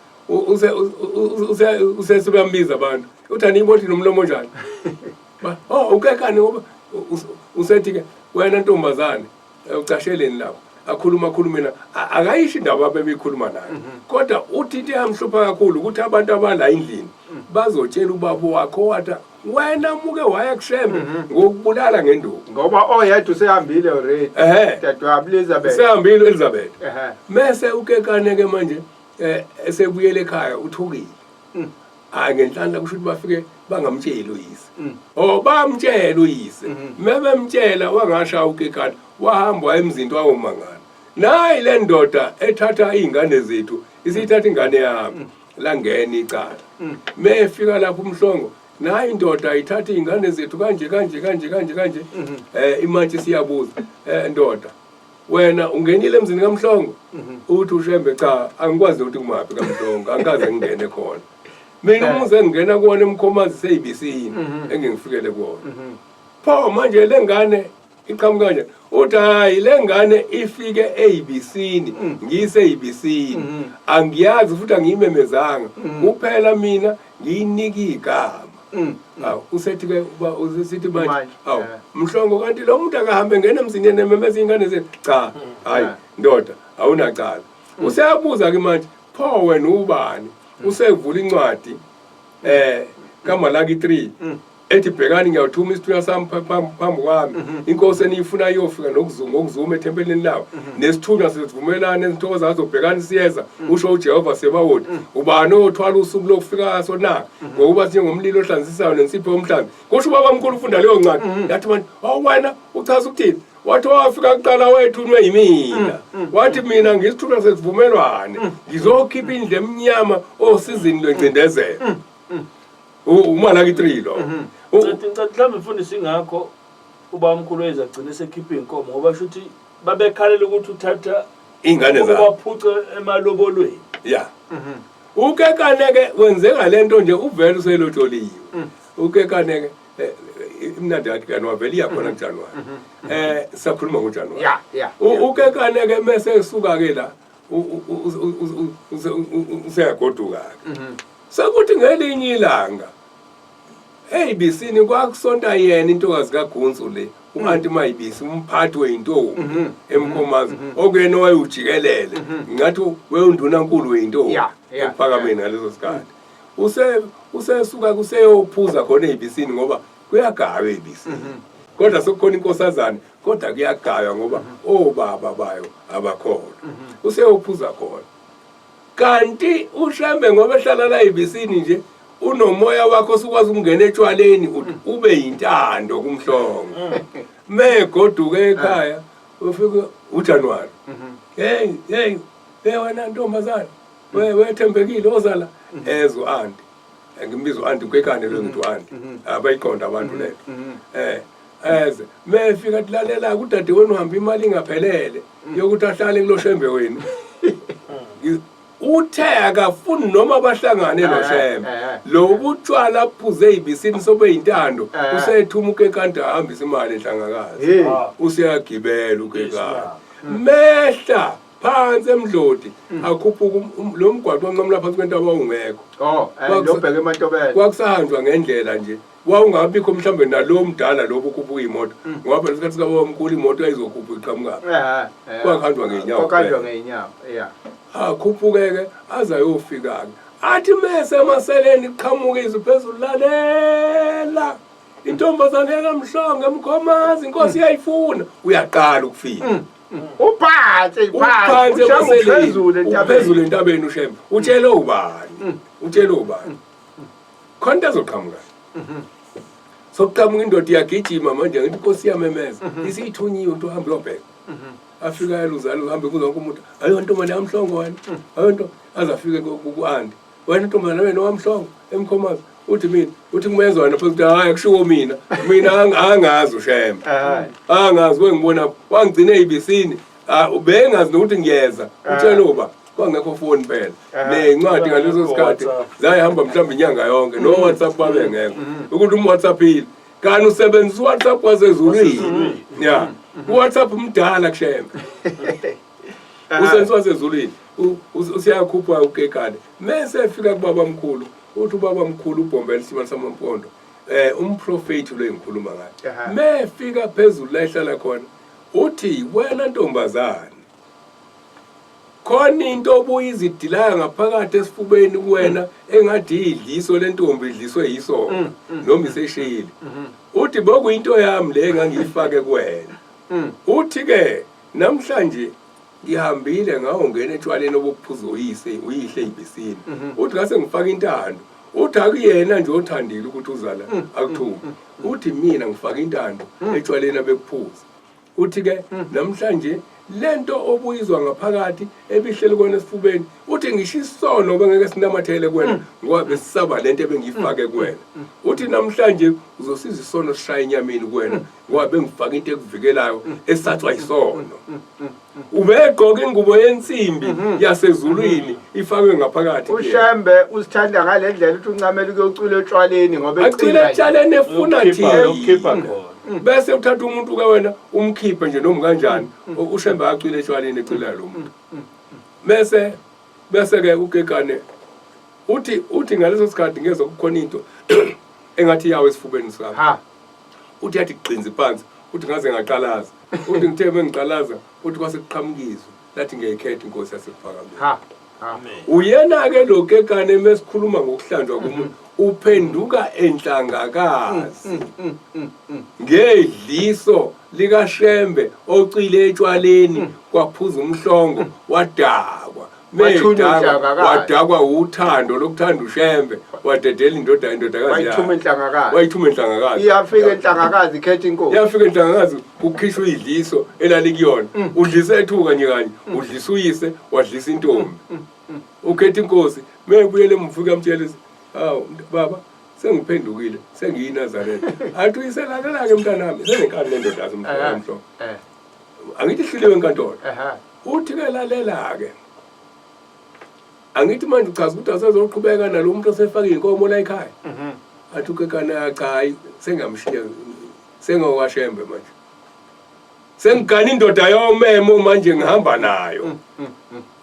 Use sebeyambiza abantu. Uthi aniyiboni nomlomo onjani? Ba, oh uKekane ngoba usethi ke wena ntombazane ucasheleni lapho. Akhuluma akhulume na akayisho indaba abebeyikhuluma naye. Kodwa uthi into eyamhlupha kakhulu ukuthi abantu abala endlini bazotshela ubaba wakho wathi wena muke waya kuShembe ngokubulala ngenduku. Ngoba oyedwa usehambile already. Dadewabo Elizabeth. Usehambile Elizabeth. Mese uKekane ke manje esebuyele ekhaya uthukile. Hayi ngenhlanhla kusho ukuthi bafike bangamtsheli uyise. Oh bamtshela uyise. Mebemtshela wangasha uKekane wahamba waya emzinto wawumangala. Nayi le ndoda ethatha izingane zethu isithatha ingane yami. Langena icala. Mefika lapho uMhlongo, nayi indoda ithatha izingane zethu kanje kanje kanje kanje kanje. Imantshi siyabuza, ndoda, wena ungenile emzini kaMhlongo? Uthi uShembe, cha, angikwazi ukuthi kumaphi kaMhlongo, angikaze ngingene khona. Mina umuzi engingena kuwona eMkhomazi seyibisini engingifikele kuwona. Pho manje le ngane iqhamuka kanje? Uthi hayi, le ngane ifike eyibisini, ngiyiseyibisini, angiyazi futhi angiyimemezanga, kuphela mina ngiyinika igama. Awu, usethi ke uba usesithi manje, Manje, awu, Mhlongo, kanti lo muntu akahambe ngena emzini enememeza ingane zethu? Cha, hayi, ndoda, awunacala. Useyabuza ke manje, pho wena ubani? Usevula incwadi kaMalaki 3 ethi, bhekani, ngiyawuthuma isithunywa sami phambi kwami, inkosi eniyifuna iyofika nokuzuma ngokuzuma ethempelini lawo, nesithunywa sivumelane esithokoza ngazo, bhekani siyeza, usho uJehova Sebawoti. Ubani oyothwala usuku lokufika kaso na? Ngokuba sinjengomlilo ohlanzisayo nensipho yomhlambi, kusho ubaba mkhulu. Ufunda leyo ncwadi, yathi manje, awu wena uchaza ukuthini? Wathi wafika kuqala wethunywe yimina. Wathi mina ngisithunywa sesivumelwane, ngizokhipha indlu emnyama osizini lwencindezelo. UMalaki 3 lo. Ngicela mhlawumbe mfundisi, ingakho ubaba omkhulu wayeze agcine esekhipha iy'nkomo, ngoba sho ukuthi babekhalela ukuthi uthatha ingane zabo, ubaphuce emalobolweni. Ya, ukekane-ke wenzeka lento nje, uvele uselotsholiwe ukekane-ke. Imnandi yakhe January, vele iyakhona kuJanuary. Sakhuluma ngoJanuary. Ukekane-ke mese esuka-ke la, useyagoduka-ke. Sekuthi ngelinye ilanga eyibisini kwakusonta yena intokazi kaGunsu le, u-anti Mayibisi, umphathi weyintombi eMkhomazi, okuyena owayewujikelele, ngathi weyundunankulu weyintombi ekuphakameni ngaleso sikhathi. Usesuka kuseyophuza khona eyibisini, ngoba kuyagaywa eyibisini, kodwa sekukhona inkosazane, kodwa kuyagaywa ngoba obaba bayo abakhona. Useyophuza khona, kanti uShembe ngoba ehlala la eyibisini nje, unomoya wakho osukwazi ukungena etshwaleni, uthi ube yintando kuMhlongo. Megoduka ekhaya, ufike uJanuary, hey hey hey, wena ntombazane, we wethembekile ozala ezwe anti, ngimbiza u-anti uKekane lo, ngithi u-anti, abayiqonda abantu lento. Eze mefika athi, lalela, kudadewenu uhamba imali ingaphelele yokuthi ahlale kulo Shembe wenu. Uthe akafuni noma bahlangane noShembe. Lo butshwala phuze ibisini sobe yintando. Usethuma uKekante ahambise imali enhlangakazi. Hey. Useyagibela uKekane, mehla phansi emdloti, akhuphuka lo mgwaqo onqamula phansi kwentaba ungekho. Oh, lo bheke eMantobela. Kwakusahanjwa ngendlela nje, wawungabikho mhlawumbe nalo mdala lo bukhuphuka imoto, ngoba phela isikhathi sikababamkhulu imoto yayizokhuphuka iqhamuka. Kwakuhanjwa ngey'nyawo Kwakuhanjwa kuphela. ngey'nyawo. Yeah. Akhuphuke-ke aze ayofika-ke, athi mese emaseleni kuqhamuka izwi phezulu, lalela, intombazane yakaMhlongo eMkhomazi, inkosi iyayifuna. Uyaqala ukufika. Uphansi uphansi phansi emaseleni, uphezulu entabeni. Uphezulu entabeni uShembe. Utshele ubani? Utshele ubani? Khona into ezoqhamuka, sokuqhamuka indoda iyagijima manje, ngithi inkosi iyamemeza, isiyithunyiwe into, uhambe uyobheka. Afika yaluza uhambe kuza wonke umuntu, ayo ntombazane yaMhlongo wena, ayo nto, aze afike ku-anti, wena ntombazane, wena waMhlongo eMkhomazi. Uthi mina, uthi kumezwa wena futhi, hayi, kushiwo mina, mina angazi uShembe, angazi wengibona wangigcina eyibisini. Ah, ubengazi nokuthi ngiyeza, utshele uba kwangekho foni phela, nencwadi ngaleso sikhathi zayihamba mhlawumbe inyanga yonke, no WhatsApp babengekho ukuthi um-WhatsAppile, kanti usebenzisa uWhatsApp wasezulwini. Ya, uWhatsApp mdala kuShembe, usebenzisa wasezulwini. Usiyakhupha ukekane, mese efika kubaba mkhulu, uthi ubaba mkhulu ubhombela isibani samampondo, umprofeti lo engikhuluma ngaye. Mefika phezulu la ehlala khona, uthi, wena ntombazane, khona into obuye izidilaya ngaphakathi esifubeni kuwena, engathi idliso lentombi idliswe yiso noma iseshile. Uthi bokuyinto yami le engangiyifake kuwena. Uthi ke namhlanje ngihambile ngawongena etshwaleni obukuphuza uyise, uyihle ibisini. Uthi ngase ngifaka intando. Uthi akuyena nje othandile ukuthi uzala akuthume, uthi mina ngifaka intando etshwaleni abekuphuza. Uthi ke namhlanje Lento obuyizwa ngaphakathi ebihleli kuwena esifubeni, uthi ngisho isono bengeke sinamathele kuwena ngoba besisaba lento ebengiyifake kuwena. Uthi namhlanje uzosiza isono sishaya enyameni kuwena ngoba bengifake into ekuvikelayo esathwa isono. Ubegqoka ingubo yensimbi yasezulwini ifakwe ngaphakathi kuyena. Ushembe usithanda ngale ndlela ukuthi uncamela ukuyocula etshwaleni ngoba Acile ecula nje. etshaleni efuna Uyokukhipha- uyokukhipha thina. khona. Bese uthatha umuntu ke wena umkhiphe nje noma kanjani. UShembe acwile etshwaleni ecula lo muntu. Bese ke uGegane uthi ngaleso sikhathi ngezwa kukhona into engathi yawo esifubeni sami. Ha. Uthi yathi qinzi phansi, uthi ngaze ngaqalaza. Uthi ngithe bengiqalaza, uthi kwase kuqhamukizwe. Lathi ngiyayikhetha inkosi yasekuphakameni. Ha. Ha. Uyena ke lo Kekane mesikhuluma ngokuhlanjwa komuntu uphenduka enhlangakazi ngedliso likaShembe ocile etshwaleni kwaphuza umhlongo wadakwa. Wathunywa Medakwa, inhlangakazi. wadakwa uthando lokuthanda uShembe, wadedela indoda indodakazi Wayithuma yakhe. inhlangakazi. Wayithuma inhlangakazi. Iyafika inhlangakazi ikhetha inkosi. Yafika inhlangakazi kukhishwa idliso elalikuyona. Udlisa ethuka kanye kanye, udlisa uyise, wadlisa intombi. Ukhetha inkosi, mebuyele emuva ufika amtshela ukuthi, "Hawu baba, sengiphendukile, sengiyiNazaretha." Athi uyise lalela-ke mntanami, senenkani lendoda umhlobo. Angithi ihliliwe enkantolo. Uthi ke lalela-ke. Angithi manje uchaza ukuthi asezoqhubeka nalo muntu osefake inkomo la ekhaya. Athi uKekana cha hayi sengamshiya sengowashembe manje. Sengigana indoda yomemo manje ngihamba nayo.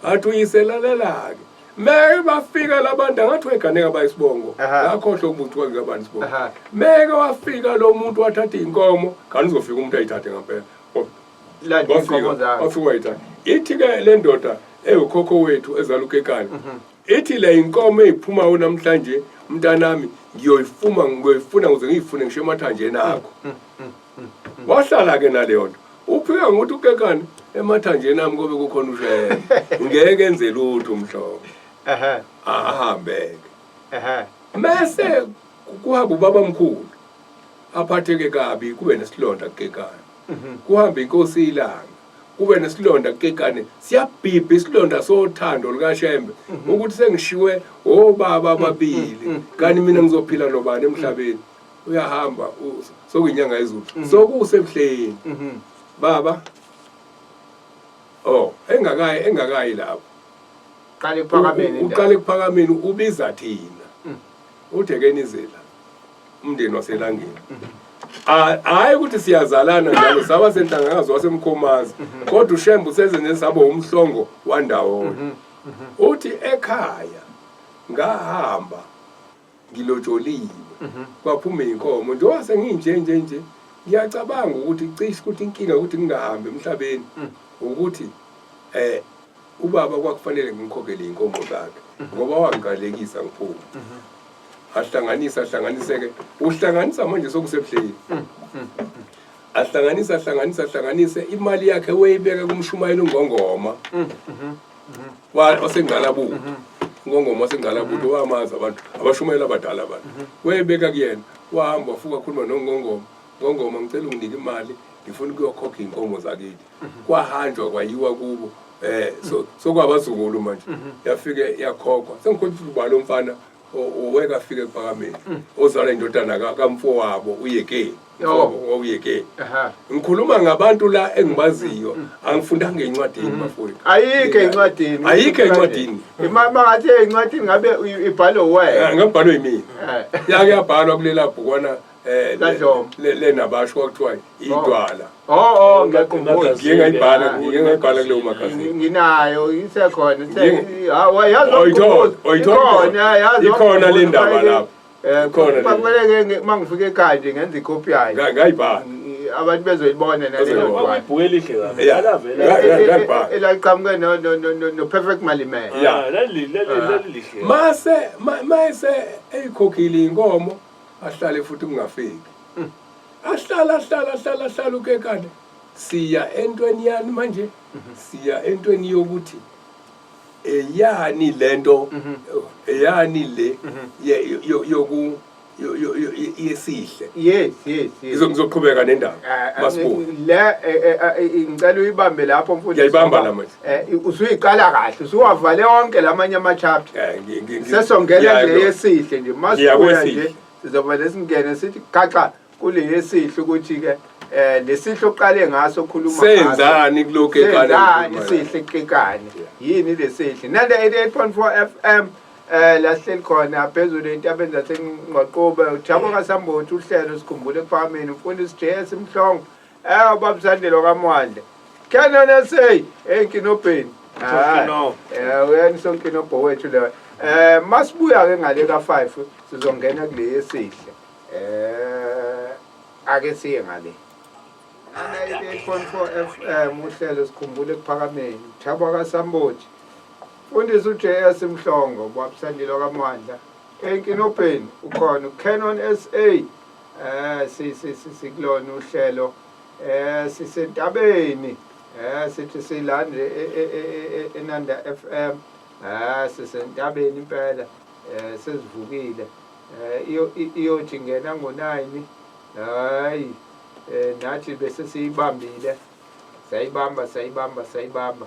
Athi uyise lalela-ke. Meke bafika labantu angathi weganeka bayisibongo. Ngakhohlwa ukuthi kwakungabani isibongo. Meke wafika lo muntu wathatha inkomo, kanti uzofika umuntu ayithathe ngempela. Landa inkomo zakhe. Wafika wayithatha. Ithi ke le ndoda ewukhokho wethu ezala uKekane. Ithi le inkomo eziphumayo namhlanje mntanami ngiyoyifuma ngiyoyifuna ukuze ngiyifune ngisho emathanjeni akho. Wahlala ke naleyo nto. Uphika ngokuthi uKekane emathanjeni ami kobe kukhona uShembe. Ngeke enze lutho umhlobo. Ahambeke. Mese kuhamba ubaba omkhulu aphatheke kabi kube nesilonda kuKekane. Kuhamba inkosi ilanga kube nesilonda kuKekane, siyabhibha isilonda sothando lukaShembe ukuthi sengishiwe obaba ababili kanti mina ngizophila nobani emhlabeni. Uyahamba sokuyinyanga yezulu sokusebuhleni baba. Oh engakayi lapho. Uqale ekuphakameni. Uqale ekuphakameni ubiza thina. Uthe ke nizela umndeni waselangeni. Hayi ukuthi siyazalana njalo saba senhlangakazi wasemkhomazi kodwa uShembe usezenze sabo umhlongo wandawonye. Uthi ekhaya ngahamba ngilotsholiwe kwaphuma inkomo njengoba senginje nje nje ngiyacabanga ukuthi cishe ukuthi inkinga ukuthi ngingahambi emhlabeni ukuthi ubaba kwakufanele ngimkhokhele inkomo zakhe ngoba wangiqalekisa ngiphuma. Ahlanganisa ahlanganiseke uhlanganisa manje sokusebuhleni. Ahlanganisa ahlanganisa ahlanganise imali yakhe weyibeka kumshumayeli uNgongoma. Wasengqalabutho. Ngongoma wasengqalabutho wamazi abantu abashumayela abadala abantu. Weyibeka kuyena wahamba wafuka khuluma noNgongoma. Ngongoma ngicela unginike imali ngifuna ukuyokhokha inkomo zakithi. Kwahanjwa kwayiwa kubo so sokwabazukulu manje yafike yakhokhwa. Sengikhohlwa uba lo mfana oweka afike ekuphakameni ozalwa indodana kamfowabo uyeke. Mfowabo uyeke. Ngikhuluma ngabantu la engibaziyo angifundanga encwadini bafowethu. Ayikho encwadini. Ayikho encwadini. Ima ngathi encwadini ngabe ibhalwe wena. Ngabhalwe yimina. Yake yabhalwa kulela bhukwana Kadlomo. Lenabasho kwakuthiwa idwala. Oh ngiyakhumbula. Ngike ngayibhala, ngike ngayibhala kuleyo magazine. Nginayo isekhona. Yazi Ikhona yazi. Ikhona le ndaba lapho. Ikhona le. Kwakumele ke mangifika ekhaya nje ngenza ikopi yayo. Ngayibhala. Abantu bezoyibona naleyo Bazoyibona. ndaba. Kwakuyibhuku elihle kabi. Yeah. Lavela. Ngayibhala. Elaqhamuke no no no no Perfect Malimela. Yeah. Lalilihle. Mase mase eyikhokhile inkomo ahlale futhi kungafiki. Ahlala ahlala ahlala ahlala uKekane. Siya entweni yani manje? Siya entweni yokuthi eyani lento eyani le yoku yesihle. Yes, yes, yes. Ngizoqhubeka nendaba. Ah, ah, Masibuye. Le eh, ngicela uyibambe lapho mfundisi. Ngiyayibamba ngoba, la manje. Usuyiqala kahle, usuwavale wonke lamanye ama-chapter. Sesongena kule yesihle nje. Ngiya Masibuya kwesihle. nje sizovele singene sithi gaxa kule yesihle ukuthi ke lesihle oqale ngaso khuluma ngaso. Senzani kulokhu eqale Senzani ngikhuluma sihle kekane? Yeah. Yini lesihle? Nanda 88.4 FM la sihleli khona phezulu entabeni zaseNgqaqobe uThabo kaSambothi uhlelo sikhumbule ekuphakameni umfundisi JS Mhlongo ubaba Sandelo kaMwande Canon SA enkinobheni. Sonkinobho. Uyena sonkinobho wethu leyo. Masibuya ke ngale ka 5 sizongena kule yesihle. Ake siye ngale. 98.4 FM uhlelo sikhumbule ekuphakameni. Thabo kaSambothi. Mfundisi uJS Mhlongo bwabusandilo kaMwandla. Enkinobheni ukhona uCanon SA. Si si si sikulona uhlelo. Sisentabeni. Sithi sila nje eNanda FM. Sisentabeni impela. Sesivukile. Iyothi ngena ngo9. Hayi nathi bese siyibambile. Sayibamba sayibamba sayibamba.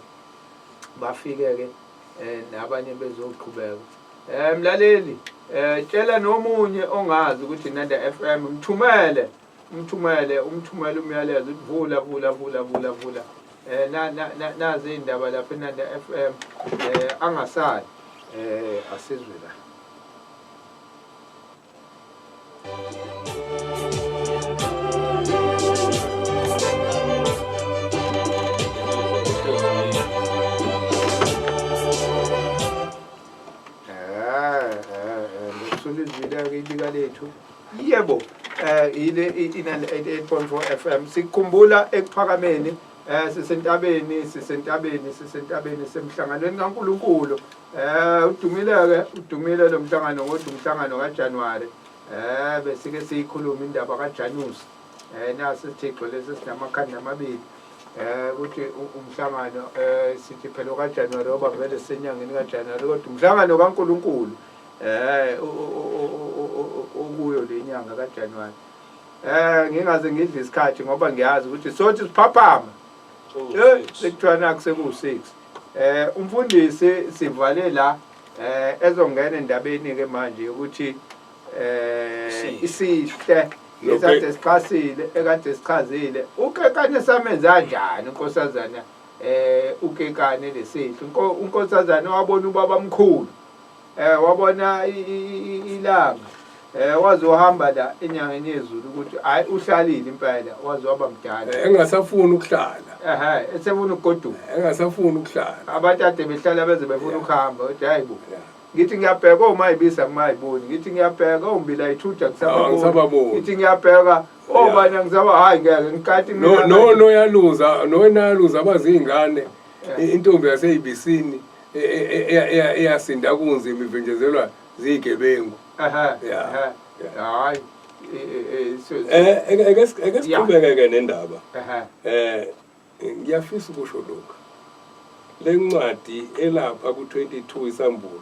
Bafike ke nabanye bezoqhubeka. Mlaleli, tshela nomunye ongazi ukuthi Nanda FM mthumele umthumele umthumele umyalezo uthi vula vula vula vula vula. Na na nazi indaba lapha eNanda FM angasali asizwe la. Ngikusulizwile-ke ibika lethu. Yebo, ile iNanda 88.4 FM. Sikhumbula ekuphakameni, sisentabeni, sisentabeni, sisentabeni semhlanganweni kaNkulunkulu. Udumile-ke, udumile lo mhlangano ngodwa umhlangano kaJanuary. Besike siyikhuluma indaba kaJanus. Nasi isithixo lesi sinamakhanda amabili. Ukuthi umhlangano sithi phela kaJanuary oba vele senyangeni kaJanuary kodwa umhlangano kaNkulunkulu okuyo le nyanga kaJanuary. Ngingaze ngidle isikhathi ngoba ngiyazi ukuthi sothi siphaphama. Sekuthiwa naku seku-6. Umfundisi sivale la ezongena endabeni ke manje ukuthi isihle ekade sichasile ekade sichazile uKekane samenza kanjani unkosazana uKekane lesihle unkosazana wabona ubaba mkhulu wabona ilanga wazohamba la enyangeni yezulu ukuthi hayi uhlalile impela waze waba mdala Engasafuni ukuhlala. Esefuna ukugoduka. Engasafuni ukuhlala. Abantu ade behlala beze befuna ukuhamba uthi hayi bo. Ngithi ngiyabheka omayibisa ngimayiboni, ngithi ngiyabheka ombila ithutha ngisababoni. Ngithi ngiyabheka obani ngisaba hayi ngeke ngikati mina. No no yaluza, no naluza abazingane. Intombi yaseyibisini eyasinda kunzima ivinjezelwa zigebengu. Hayi. Eke siqhubeke ke nendaba. Ngiyafisa ukusho lokhu. Le ncwadi elapha ku-22 isambulo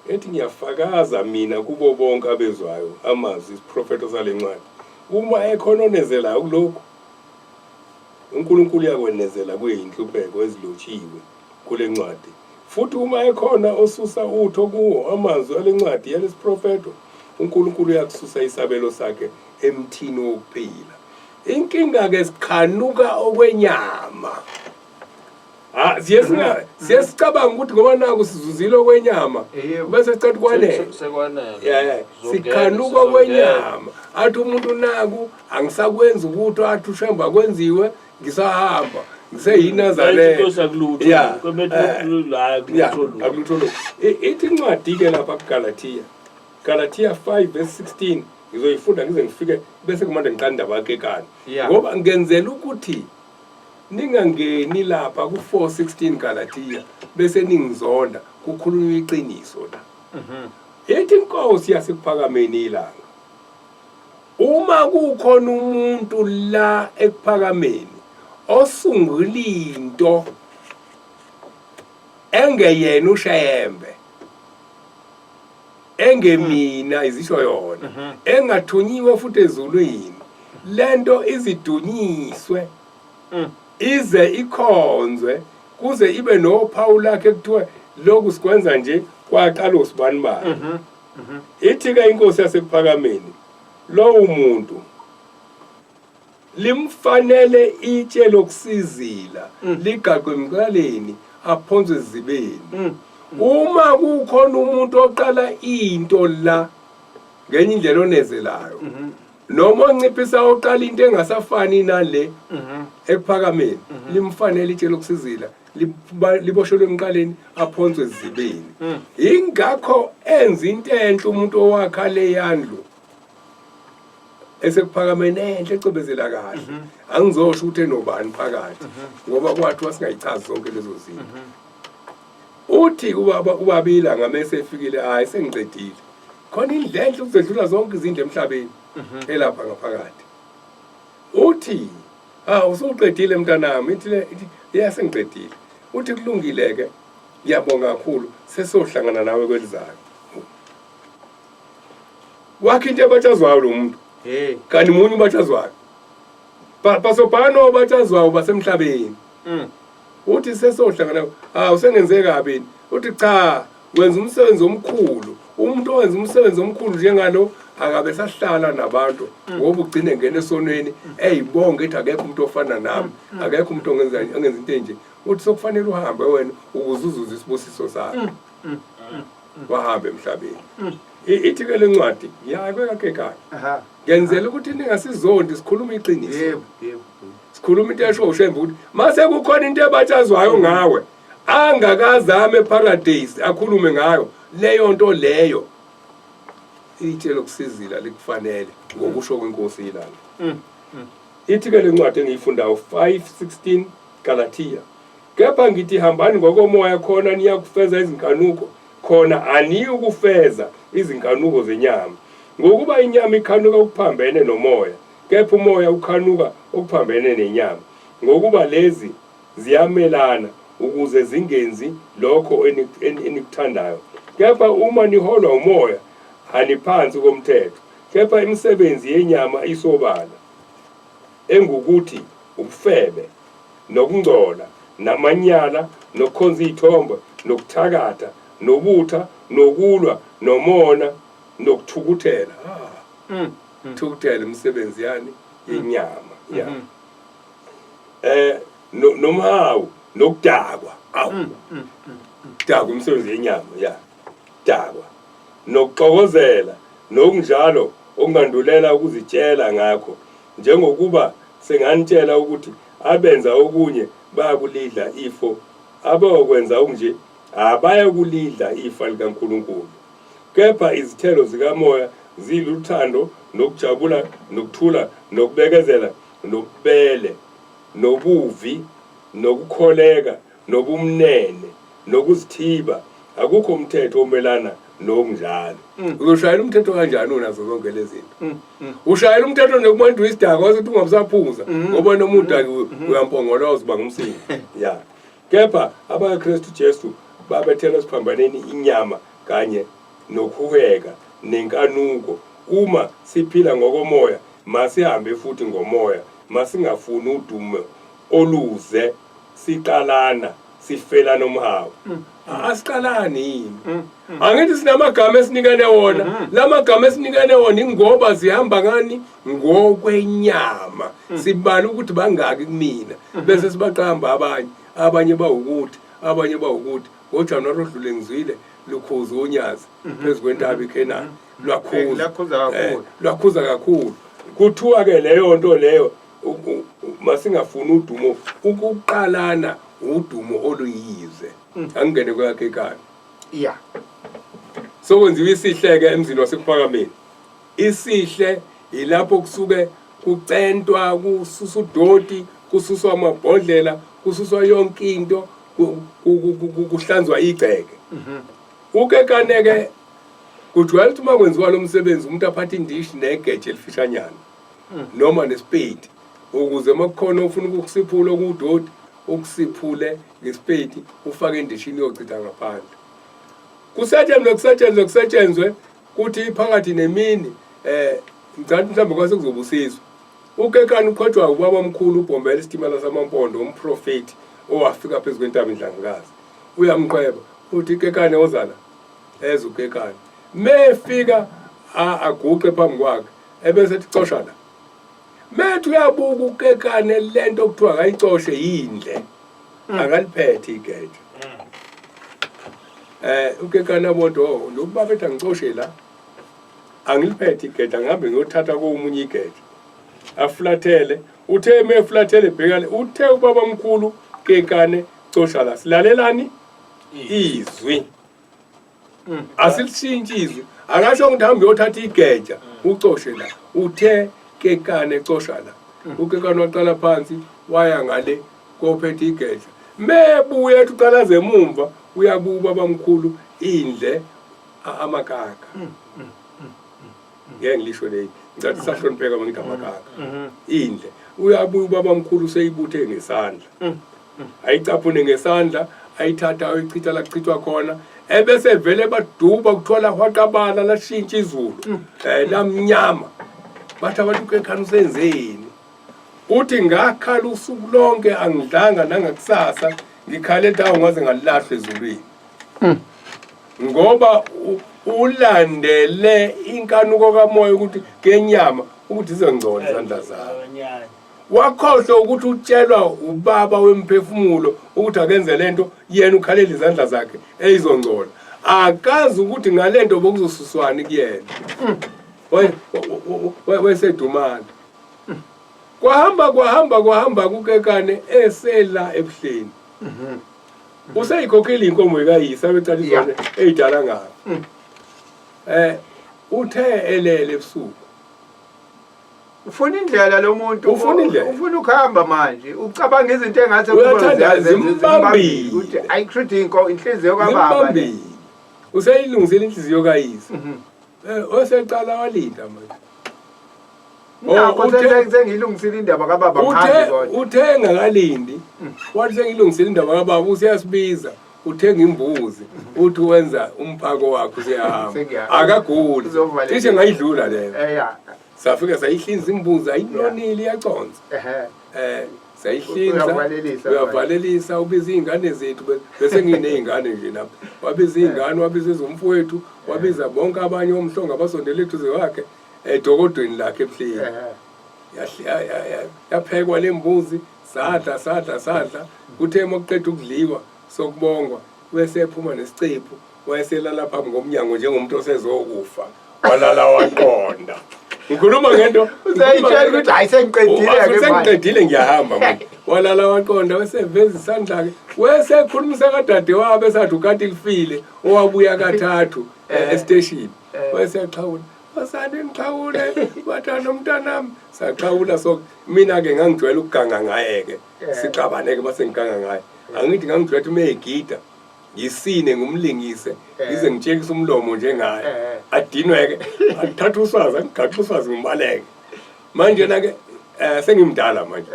ethi ngiyafakaza mina kubo bonke abezwayo amazwi isiprofeto sale ncwadi. Uma ekhona onezelayo kulokhu, uNkulunkulu uyakwenezela kuyinhlupheko ezilotshiwe kule ncwadi. Futhi uma ekhona osusa utho kuwo amazwi ale ncwadi yalesiprofeto, uNkulunkulu uyakususa isabelo sakhe emthini wokuphila. Inkinga ke sikhanuka okwenyama. Siye sicabanga ukuthi ngoba naku sizuzile okwenyama bese sicathi kwanele. Sekwanele. Sikhanuka okwenyama. Athi umuntu naku angisakwenzi ukuthi athi ushamba kwenziwe ngisahamba. NgiseyiNazaretha. Akulutho lutho. Ithi incwadi ke lapha kuGalatia. Galatia 5 verse 16 ngizoyifunda ngize ngifike bese kumanje ngiqala indaba kaKekane. Ngoba ngenzela ukuthi ningangeni lapha ku 4:16 Galatia bese ningizonda kukhulunywa iqiniso la. Ithi inkosi yasekuphakameni ilanga. Uma kukhona umuntu la ekuphakameni osungula into engeyena uShembe. Engemina izisho yona engathunyiwe futhi ezulwini lento izidunyiswe ize ikhonzwe kuze ibe nophawu lakhe kuthiwe lokhu sikwenza nje kwaqala usibani bani. Ithi ke inkosi yasekuphakameni lowo muntu limfanele itshe lokusizila ligaqwe emqaleni aphonswe ezibeni. Uma kukhona umuntu oqala into la ngenye indlela onezelayo noma onciphisa oqala into engasafani nale ekuphakameni, limfanele itshe lokusizila liboshelwe emqaleni aphonswe ezibeni. Ingakho enza into enhle umuntu owakha le yandlu esekuphakameni enhle ecwebezela kahle. Angizosho ukuthi enobani phakathi ngoba kwathiwa singayichazi zonke lezo zinto. Uthi ubaba ubabila ngamese efikile, hayi sengiqedile, khona indlu enhle ukuzedlula zonke izindlu emhlabeni elapha ngaphakathi. Uthi ah usuqedile mntanami? Ithi le, ithi ya sengiqedile. Uthi kulungile ke, ngiyabonga kakhulu, sesohlangana nawe kwelizayo. Wakhe into ebatshazwayo lo muntu. Hey. Kanti munye ubatshazwayo, basobhano obatshazwayo basemhlabeni. Uthi sesohlangana, ah usengenze kabi. Uthi cha, wenza umsebenzi omkhulu. Umuntu owenza umsebenzi omkhulu njengalo akabe sahlala nabantu ngoba ugcine ngena esonweni eyibonga ethi akekho umuntu ofana nami, akekho umuntu ongenza ongenza into enje. Uthi sokufanele uhambe wena ukuze uzuze isibusiso sakho. Wahamba emhlabeni. Ithi ke lencwadi yakwekakekana ngenzela ukuthi ningasizondi, sikhuluma iqiniso. Yebo, yebo. Sikhuluma into esho uShembe ukuthi mase kukhona into ebatshazwayo ngawe angakazame eparadise akhulume ngayo leyo nto leyo, itshe lokusizila likufanele ngokusho kwenkosi ilanga. Ithi ke lencwadi engiyifundayo 5:16 Galatia, kepha ngithi hambani ngokomoya khona niyakufeza izinkanuko, khona aniyukufeza izinkanuko zenyama, ngokuba inyama ikhanuka okuphambene nomoya, kepha umoya ukhanuka okuphambene nenyama, ngokuba lezi ziyamelana ukuze zingenzi lokho enikuthandayo. Kepha uma niholwa umoya aniphansi komthetho. Kepha imisebenzi yenyama isobala, engukuthi ubufebe, nokungcola, namanyala, nokukhonza izithombe, nokuthakatha, nobutha, nokulwa, nomona, nokuthukuthela. Thukuthela imisebenzi yani yenyama ya nomhawu, nokudakwa. Awu, dakwa imisebenzi yenyama ya dakwa, nokuxokozela, nokunjalo okungandulela ukuzitshela ngakho, njengokuba senganitshela ukuthi abenza okunye bayakulidla ifo, abayokwenza okunje abayakulidla ifa likaNkulunkulu. Kepha izithelo zikaMoya ziluthando, nokujabula, nokuthula, nokubekezela, nobubele, nobuvi, nokukholeka, nobumnene, nokuzithiba. Akukho umthetho omelana nokunjalo. Uzoshayela umthetho kanjani unazo zonke lezi zinto? Ushayela umthetho nje kumuntu isidakwa wathi ungabusaphuza ngoba noma udakiwe uyampongoloza uba ngumsindo ya. Kepha abakaKristu Jesu babethelwa esiphambaneni inyama kanye nokuheka nenkanuko. Uma siphila ngokomoya masihambe futhi ngomoya, masingafuni udumo oluze, siqalana sifelana umhawu. Asiqalani yini? Angithi sinamagama esinikene wona? Lamagama esinikene wona ingoba zihamba ngani ngokwenyama. Sibala ukuthi bangaki kumina bese sibaqamba abanye, abanye bawukuthi, abanye bawukuthi. NgoJanuwari odlule ngizwile lukhuza unyazi phezu kwentaba iKhenani, lwakhuza. Lwakhuza kakhulu. Lwakhuza kakhulu. Kuthiwa ke leyo nto leyo masingafuni udumo, ukuqalana udumo oluyize. Angingene kwakhe ekhaya. Sokwenziwa isihle ke emzini wasekuphakameni. Isihle ilapho kusuke kucentwa, kususwa udoti, kususwa amabhodlela, kususwa yonke into, kuhlanzwa igceke. Ukekaneke kujwayele ukuthi uma kwenziwa lo msebenzi umuntu aphathe indishi negeje elifishanyana noma nesipedi, ukuze uma kukhona ofuna ukukusiphula okudoti ukusiphule ngesipedi ufake endishini uyochitha ngaphandle. Kusetshenzwe, kusetshenzwe, kusetshenzwe. Kuthi phakathi nemini ngicabanga mhlawumbe kwase kuzobusiswa. UKekane uqhwetshwa ubaba omkhulu uBhombela isitimela samaMpondo umprofeti owafika phezu kwentaba iNdlangukazi. Uyamqhweba uthi Kekane woza la. Eze uKekane. Mefika aguqe phambi kwakhe ebese ethi cosha la. Methi uyabuka uKekane lento okuthiwa akayicoshe yindle. Akaliphethe igeja. UKekane abodwa oh lokhu babethi angicoshe la. Angiliphethe igeja ngihambe ngiyothatha komunye igeja. Afulathele uthe mefulathele bhekale uthe ubaba omkhulu Kekane cosha la. Silalelani izwi. Asilishintshi izwi. Akasho ukuthi hambe uyothatha igeja ucoshe la. Uthe Kekane cosha la. UKekane waqala phansi waya ngale kophethe igeja. Mebuya ethi uqalaza emumva uyabuka ubaba omkhulu indle amakaka. Ngeke ngilisho leyi. Ngicathi sahlonipheka uma ngithi amakaka. Indle. Uyabuya ubaba omkhulu useyibuthe ngesandla. Ayicaphune ngesandla, ayithatha ayoyichitha la kuchithwa khona. Ebese vele baduba kuthiwa lahwaqabala lashintsha izulu. Lamnyama. Bathi abantu uKekane usenzeni? Uthi ngakhala usuku lonke angidlanga nangakusasa ngikhale dawo ngaze ngalahlwa ezulwini. Ngoba ulandele inkanuko kamoya ukuthi kenyama ukuthi izongcola izandla zakhe. Wakhohlwa ukuthi utshelwa ubaba wemphefumulo ukuthi akenze lento yena ukhalela izandla zakhe eyizongcola. Akazi ukuthi ngalento bokuzosuswani kuyena. Wayesedumala. Kwahamba kwahamba kwahamba kuKekane esela ebuhleni. Useyikhokhela inkomo kayise abecala izona eyidala ngayo. Uthe elele ebusuku. Ufuna indlela lo muntu. Ufuna indlela. Ufuna ukuhamba manje. Ucabanga izinto engathi Uyathanda, zimbambile. Ukuthi ayikushuthi inko inhliziyo kababa. Zimbambile. Useyilungisile inhliziyo kayise. Oseqala walinda manje. Nakho sengilungisile indaba kababa ngaphandle kodwa. Uthe engakalindi. Wathi sengilungisile indaba kababa useyasibiza. Uthenga imbuzi uthi wenza umphako wakhe useyahamba. Akaguli. Cishe ngayidlula leyo. Safika sayihlinza imbuzi ayinonile iyaconsa. Sayihlinza. Uyavalelisa ubiza izingane zethu bese nginezingane nje lapha. Wabiza izingane, wabiza izomfowethu, wabiza bonke abanye omhlonga abasondele eduze kwakhe edokodweni lakhe ebuhleni. Yaphekwa lembuzi, sadla sadla sadla. Kuthe uma kuqeda ukudliwa sokubongwa bese ephuma nesicephu wayeselala phambi komnyango njengomuntu osezokufa. Walala waqonda. Ngikhuluma ngento usayitshela ukuthi hayi sengiqedile ke manje. Sengiqedile ngiyahamba manje. Walala waqonda weseveza isandla ke. Wesekhulumisa kadade wabo esathi ukati lifile owabuya kathathu estation. Wesexhawula. Wasane ngixhawule bathanda umntanami. Saxhawula so mina ke ngangijwayele ukuganga ngaye ke. Sixabane ke base ngiganga ngaye. Angithi ngangijwayele ukuthi meyigida ngisine ngumlingise ngize ngitshekise umlomo njengaye. Adinweke athatha uswazi angigaxe uswazi ngibaleke. Manje na ke sengimdala manje.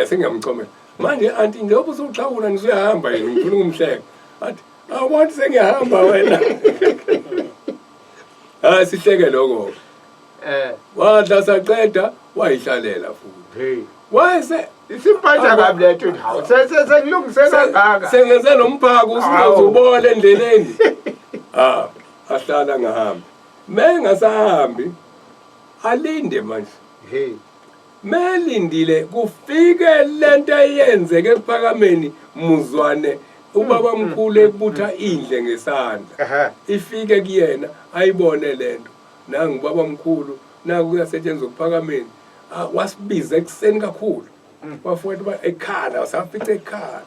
Sengiyamchomela. Manje anti njengoba usuxhawula ngisuyahamba yini ngifuna ukumhleka. Athi awathi sengiyahamba wena. Hayi sihleke lokho. Wadla saqeda wayihlalela futhi. Wayese isimpatha kabi lethu hawu sengilungise kangaka. Sengenze nomphako usuzobola endleleni. Ahlala ngahambi. Mengasahambi alinde manje. Melindile kufike lento eyenzeke ekuphakameni muzwane ubaba mkhulu ebutha indle ngesandla. Ifike kuyena ayibone lento. Nangu ubaba mkhulu naku kuyasetshenzwa ekuphakameni. Wasibiza ekuseni kakhulu. Wafowethu ba ekhala safica ekhala.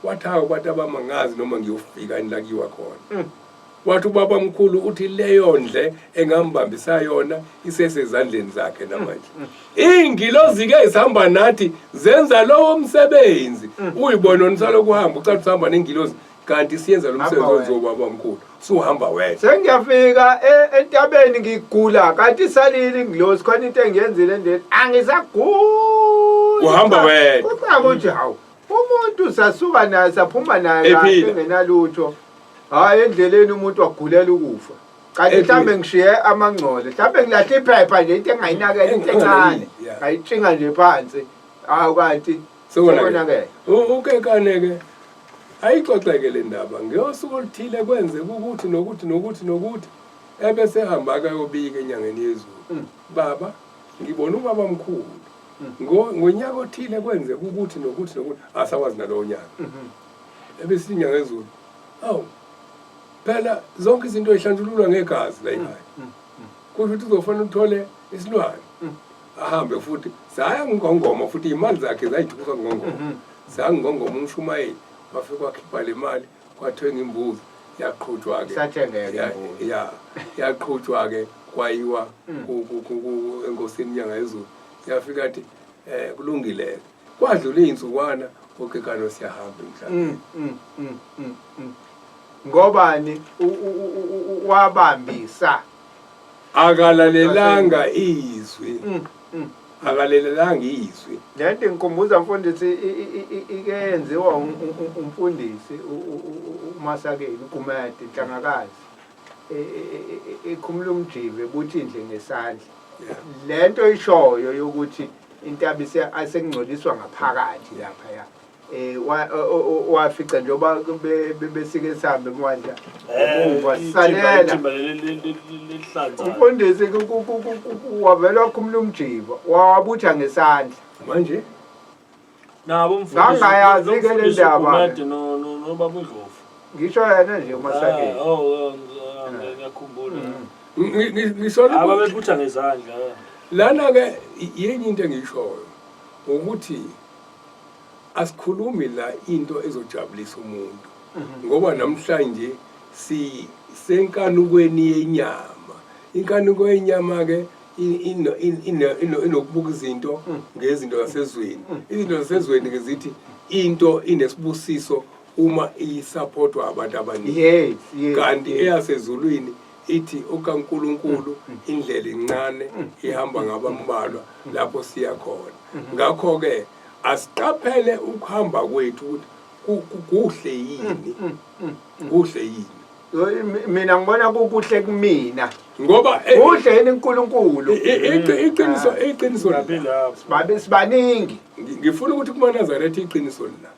Wathi hawu bathi abamangazi noma ngiyofika yini la kuyiwa khona. Wathi ubaba mkhulu uthi leyo ndle engambambisa yona isesezandleni zakhe namanje. Ingilozi ke isihamba nathi zenza lowo msebenzi. Uyibona unisaloku uhamba ucathi usahamba nengilozi kanti siyenza lo msebenzi wenziwa ubaba mkhulu. Suhamba wena. Sengiyafika entabeni ngigula kanti isalile ingilozi khona into engiyenzile endleleni angisaguli. Uhamba wena. Kucaba ukuthi hawu umuntu sasuka naye saphuma naye kahle Ephila. engenalutho. Hayi endleleni umuntu wagulela ukufa. Kanti mhlawumbe ngishiye amangcole, mhlawumbe ngilahle iphepha nje, into engayinakela, into encane, ngayitshinga nje phansi. Hawu, kanti sekonakele. Ukekane-ke ayixoxeke le ndaba ngeyosuku oluthile kwenzeka ukuthi nokuthi nokuthi nokuthi, ebese ehamba-ke ayobika enyangeni yezulu. Baba, ngibona ubaba mkhulu ngonyaka othile kwenzeka ukuthi nokuthi nokuthi, asawazi nalowo nyaka. Ebese inyanga yezulu, awu phela zonke izinto zihlanjululwa ngegazi la ekhaya, kusho ukuthi uzofanele uthole isilwane. Ahambe futhi saya ngongoma futhi imali zakhe zayithusa ngongoma, saya ngongoma umshumayeli, wafike wakhipha le mali, kwathenga imbuzi, yaqhutshwa-ke. Isathengeka imbuzi. Ya, yaqhutshwa-ke, kwayiwa enkosini inyanga yezulu, yafika athi kulungile-ke. Kwadlula iy'nsukwana, okekano siyahamba emhlabeni. Ngobani wabambisa? Akalalelanga izwi. Akalalelanga izwi. Le nto ingikhumbuza, mfundisi, ike yenziwa umfundisi uMasakeni uGumede Inhlangakazi, ikhumula umjive buthi nje ngesandla. Le nto ishoyo yokuthi intabi asekungcoliswa ngaphakathi laphaya, wafica njengoba besike sihambe emwandla emuva sisalela Ithimba lelihlanza. Umfundisi wavela wakhumula umjiva, wawabutha ngesandla. Manje Nabo umfundisi. Ngangayazi-ke le Nomfundisi ndaba. uGumede nobaba uNdlovu. Ngisho yena nje uMasakeni. Ah, oh, ngiyakhumbula. Ngisho Ababebutha ngezandla. Lana-ke yenye into engiyishoyo ukuthi asikhulumi la into ezojabulisa umuntu, ngoba namhlanje sisenkanukweni yenyama. Inkanuko yenyama-ke inokubuka izinto ngezinto zasezweni. Izinto zasezweni-ke zithi into inesibusiso uma isupportwa abantu abaningi, kanti eyasezulwini ithi okaNkulunkulu indlela incane, ihamba ngabambalwa lapho siya khona. Ngakho-ke asiqaphele ukuhamba kwethu ukuthi kuhle yini, kuhle yini. Mina ngibona kukuhle kumina. Ngoba Kuhle yini uNkulunkulu? Iqiniso, iqiniso la. Ngabe lapho. Babe sibaningi. Ngifuna ukuthi kumaNazaretha iqiniso la,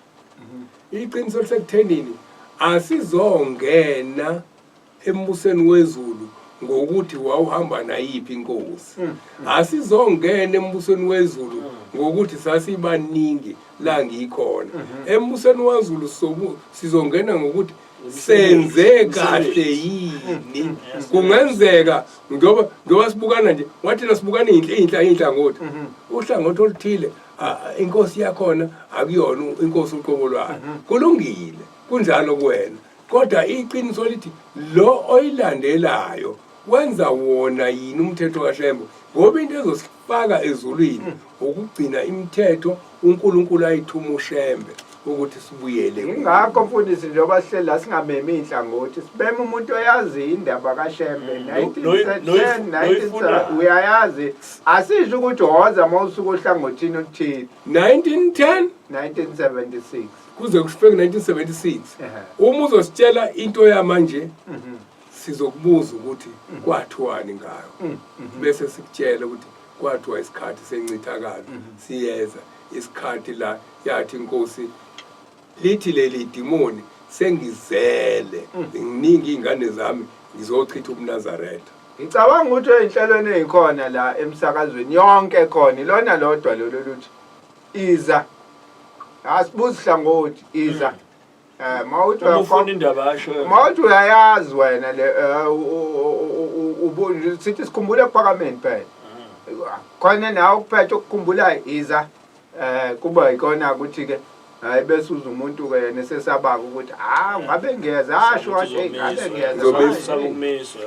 iqiniso lisekuthenini asizongena embusweni wezulu ngokuthi wawuhamba nayiphi inkosi, asizongena embusweni wezulu ngokuthi sasibaningi la ngikhona. Embusweni wezulu sizongena ngokuthi senze kahle yini. Kungenzeka njengoba sibukana nje, wathina sibukana inhlangothi, uhlangothi oluthile, inkosi yakhona akuyona inkosi uqobo lwayo. Kulungile, kunjalo kuwena, kodwa iqiniso lithi lo oyilandelayo wenza wona yini umthetho kaShembe, ngoba into ezosifaka ezulwini ukugcina imithetho uNkulunkulu ayithuma uShembe ukuthi sibuyele kuye. Ingakho, mfundisi, njengoba sihleli la singamemi iy'nhlangothi, sibeme umuntu oyaziyo indaba kaShembe. 1910, Noyifunayo. 19 uyayazi. Asisho ukuthi woza uma usuka ohlangothini oluthile. 1910 1976 kuze kufike 1976. Uma uzositshela into yamanje, sizokubuza ukuthi kwathiwani ngayo, bese sikutshela ukuthi kwathiwa isikhathi sencithakalo siyeza, isikhathi la yathi inkosi lithi leli dimoni sengizele nginingi iy'ngane zami, ngizochitha ubuNazaretha. Ngicabanga ukuthi ey'nhlelweni ey'khona la emsakazweni yonke khona ilona lodwa lolu luthi iza, asibuzi hlangothi, iza mawuthi Uma ufuna indaba yasho. Mawuthi uyayazi wena le sithi sikhumbule ekuphakameni phela khona nawe ukuphethe ukukhumbulayo, iza kuba ikona ukuthi ke hayi, bese uza umuntu ke yena esesabaka ukuthi ah, ngabe ngiyeza, asho wathi, "Hey, ngabe ngiyeza." Uzomiswa. Ukumiswa.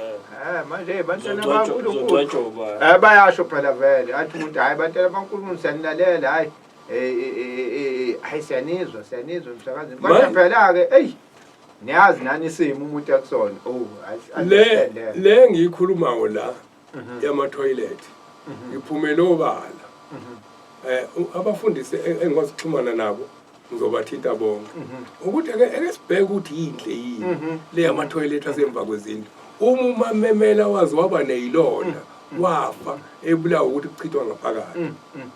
Manje bantwana baNkulunkulu Uzogcwetshwa. Bayasho phela vele, athi umuntu, hayi bantwana baNkulunkulu, siyanilalela, hayi hayi, siyanizwa, siyanizwa emsakazweni, kodwa phela-ke eyi, niyazi nani isimo umuntu akusona. Oh, I Le understand that. Le ngiyikhulumayo la yama-toilet, ngiphumele obala. Abafundisi engikwazi ukuxhumana nabo ngizobathinta bonke ukuthi ake sibheke ukuthi yinhle yini le yama-toilet asemva kwezindlu. Uma umamemela waze waba neyilonda wafa ebulawa ukuthi kuchithwa ngaphakathi.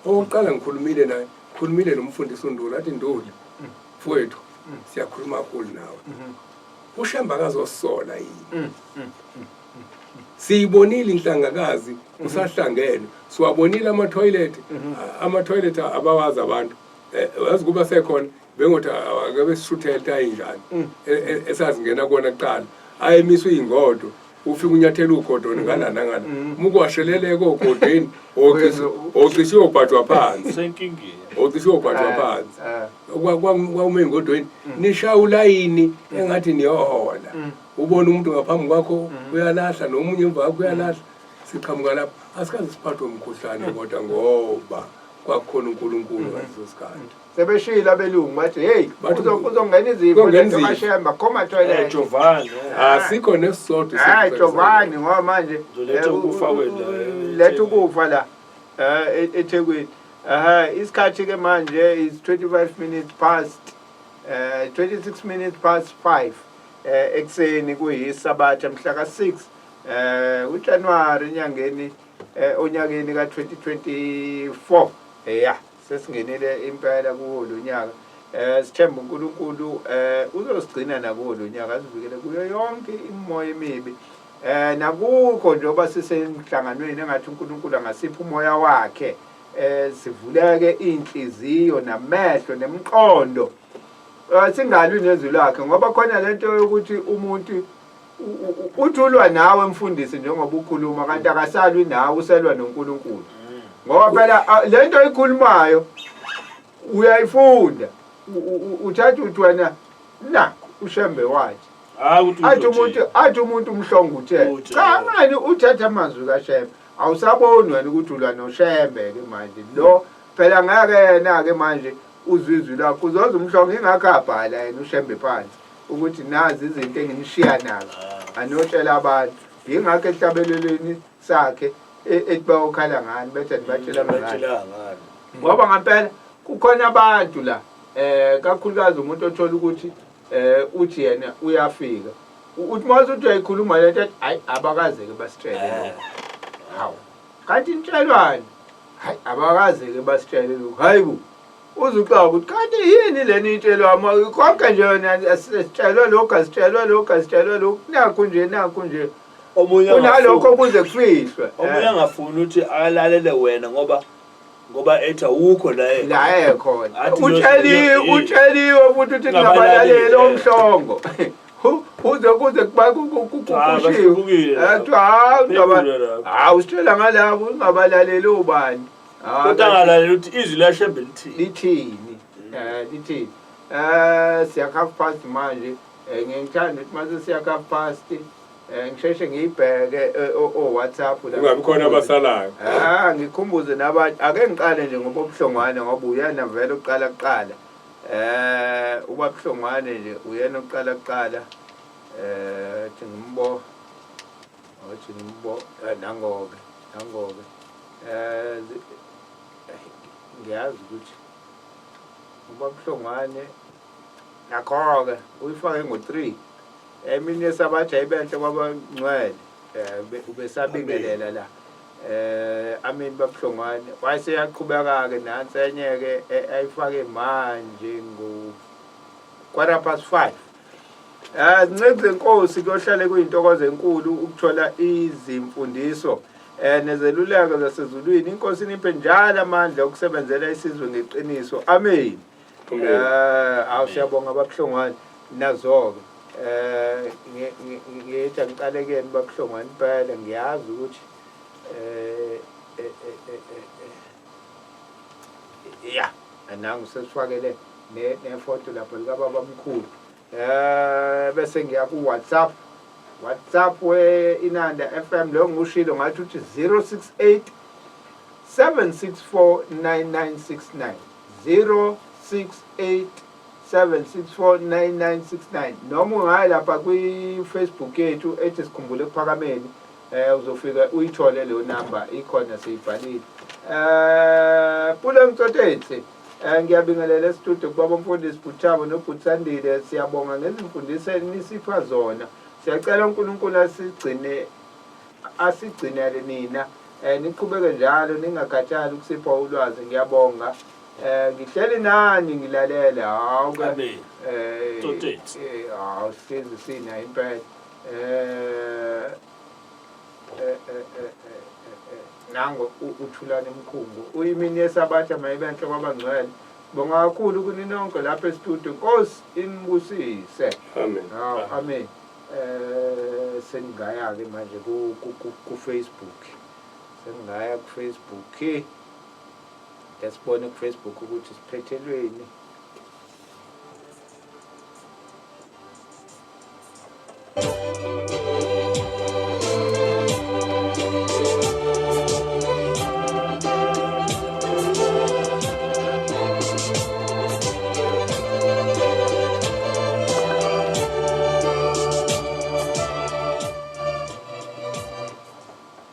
Okokuqala ngikhulumile naye, khulumile nomfundisi uNduli, athi Nduli, mfowethu, siyakhuluma kakhulu nawe. UShembe akazosola yini? Siyibonile inhlangakazi kusahlangene, siwabonile ama-toilet, ama-toilet abawazi abantu. Wazi kuba sekhona bengothi ake besishuthele ukuthi ayinjani esazingena kuwona kuqala ayemiswa iy'ngodo ufike unyathela ugodo ngala nangala mukwasheleleka ogodweni ocishe uyobhajwa phansi Senkingeni. ocishe uyobhajwa phansi kwawume ey'ngodweni nishaya ulayini engathi niyohola ubone umuntu ngaphambi kwakho uyalahla nomunye emva kwakho uyalahla siqhamuka lapho asikaze siphathwe umkhuhlane kodwa ngoba kwakukhona uNkulunkulu ngaleso sikhathi. Sebeshilo abelungu bathi hey Bathi kuzongena izifo kuzongena izifo. kaShemba khoma toilet. Jovani. Asikho nesisodwa Hayi isifo Jovani ngoba manje Uzoletha ukufa kwena, letha ukufa la eThekwini. Aha isikhathi ke manje is 25 minutes past 26 minutes past 5 ekuseni kuyisabatha mhla ka-6 uJanuary enyangeni onyakeni ka-2024. Ya sesingenile impela kuwo lo nyaka. Sithemba uNkulunkulu uzosigcina nakuwo lo nyaka asivikele kuyo yonke imimoya emibi. Nakukho njengoba sisemhlanganweni engathi uNkulunkulu angasipha umoya wakhe sivuleke inhliziyo namehlo nemiqondo. Singalwi nezwi lakhe ngoba khona lento yokuthi umuntu uthi ulwa nawe mfundisi njengoba ukhuluma kanti akasalwi nawe uselwa noNkulunkulu. Ngoba phela lento oyikhulumayo uyayifunda uthatha uthi wena nakho uShembe wathi Hayi ukuthi athi uzothini. umuntu athi umuntu umhlongo uthe Uthe. cha manje uthatha amazwi kaShembe awusaboni wena ukuthi ulwa noShembe ke manje lo phela ngeke yena ke manje uzwizwi lakho uzoza umhlongo ingakho abhala yena uShembe phansi ukuthi nazi izinto enginishiya nazo anotshela abantu yingakho ehlabelelweni sakhe ethi bayokhala ngani bethi nibatshela ngani Batshela ngani. ngoba ngempela kukhona abantu la kakhulukazi umuntu othola ukuthi uthi yena uyafika uthi mase uthi uyayikhuluma lento ethi hayi abakaze ke basitshele lokho. Hawu kanti nitshelwani hayi abakaze ke basitshele lokho hayi bo uzuxaka ukuthi kanti yini lena itshelwa konke nje yona sitshelwe lokhu asitshelwe lokhu asitshelwe lokhu nakhu nje nakhu nje Omunye kunalokho kuze kufihlwe omunye angafuni ukuthi alalele wena ngoba ethi awukho la ekhona. la ekhona Athi utsheliwe utsheliwe futhi ukuthi Ngabalaleli, ningabalaleli omhlongo uze kuze kuba Cha, kushiwe bahlubukile lapho. kuthiwa hawu Bebule lapho. hawu usitshela ngalabo ungabalaleli ubani Hawu, Kodwa angalaleli ukuthi izwi laShembe lithini. lithini lithini siya half past manje ngiyangithanda ukuthi mase siya half past ngisheshe ngiyibheke o WhatsApp la Kungabi khona abasalayo. Ngikhumbuze nabanye ake ngiqale nje ngoba ubuhlongwane ngoba uyena vele uqala kuqala. Ubabuhlongwane nje uyena uqala kuqala. Thi ngimbo othi ngimbo nangoke nangoke. Ngiyazi ukuthi ubabuhlongwane nakho-ke uyifake ngo-3 emini yesabatha ibenhle kwabangcwele ubesabingelela la amen babuhlongwane wayeseyaqhubeka-ke nansi enye-ke ayifake manje ngo 5:15. Zinceku zenkosi kuyohlale kuyintokozo enkulu ukuthola izimfundiso nezeluleko zasezulwini. Inkosi iniphe njalo amandla okusebenzela isizwe ngeqiniso. Amen. Amen. Awu siyabonga babuhlongwane nazo-ke. Ngithi angiqale kuyena babuhlongwane impela ngiyazi ukuthi ya nangu sesifakele nefoto lapho likababa mkhulu. Bese ngiya ku WhatsApp. WhatsApp we Inanda FM lo ngushilo ngathi uthi 068 764 9969 068 764 9969 noma ungaya lapha kwi Facebook yethu ethi sikhumbule ekuphakameni uzofika uyithole leyo number ikhona siyibhalile. Pula Mtsotetsi ngiyabingelela estudio kubaba umfundisi Buthabo noBhutsandile siyabonga ngezimfundiso enisipha zona. Siyacela uNkulunkulu asigcine asigcinele nina niqhubeke njalo ningakhathali ukusipha ulwazi ngiyabonga. Ngihleli nani ngilalele hawu ke. Amen. Totetsi. Hawu sihlezi sina impela. Nango uThulani Mkhungu uyimini yesabatha mayibe nhle kwabangcwele. Bonga kakhulu kuni nonke lapha e-studio. Nkosi inibusise. Amen. Hawu amen. Sengingaya ke manje ku Facebook. Sengingaya ku Facebook. Lesibone ku Facebook ukuthi siphethelweni.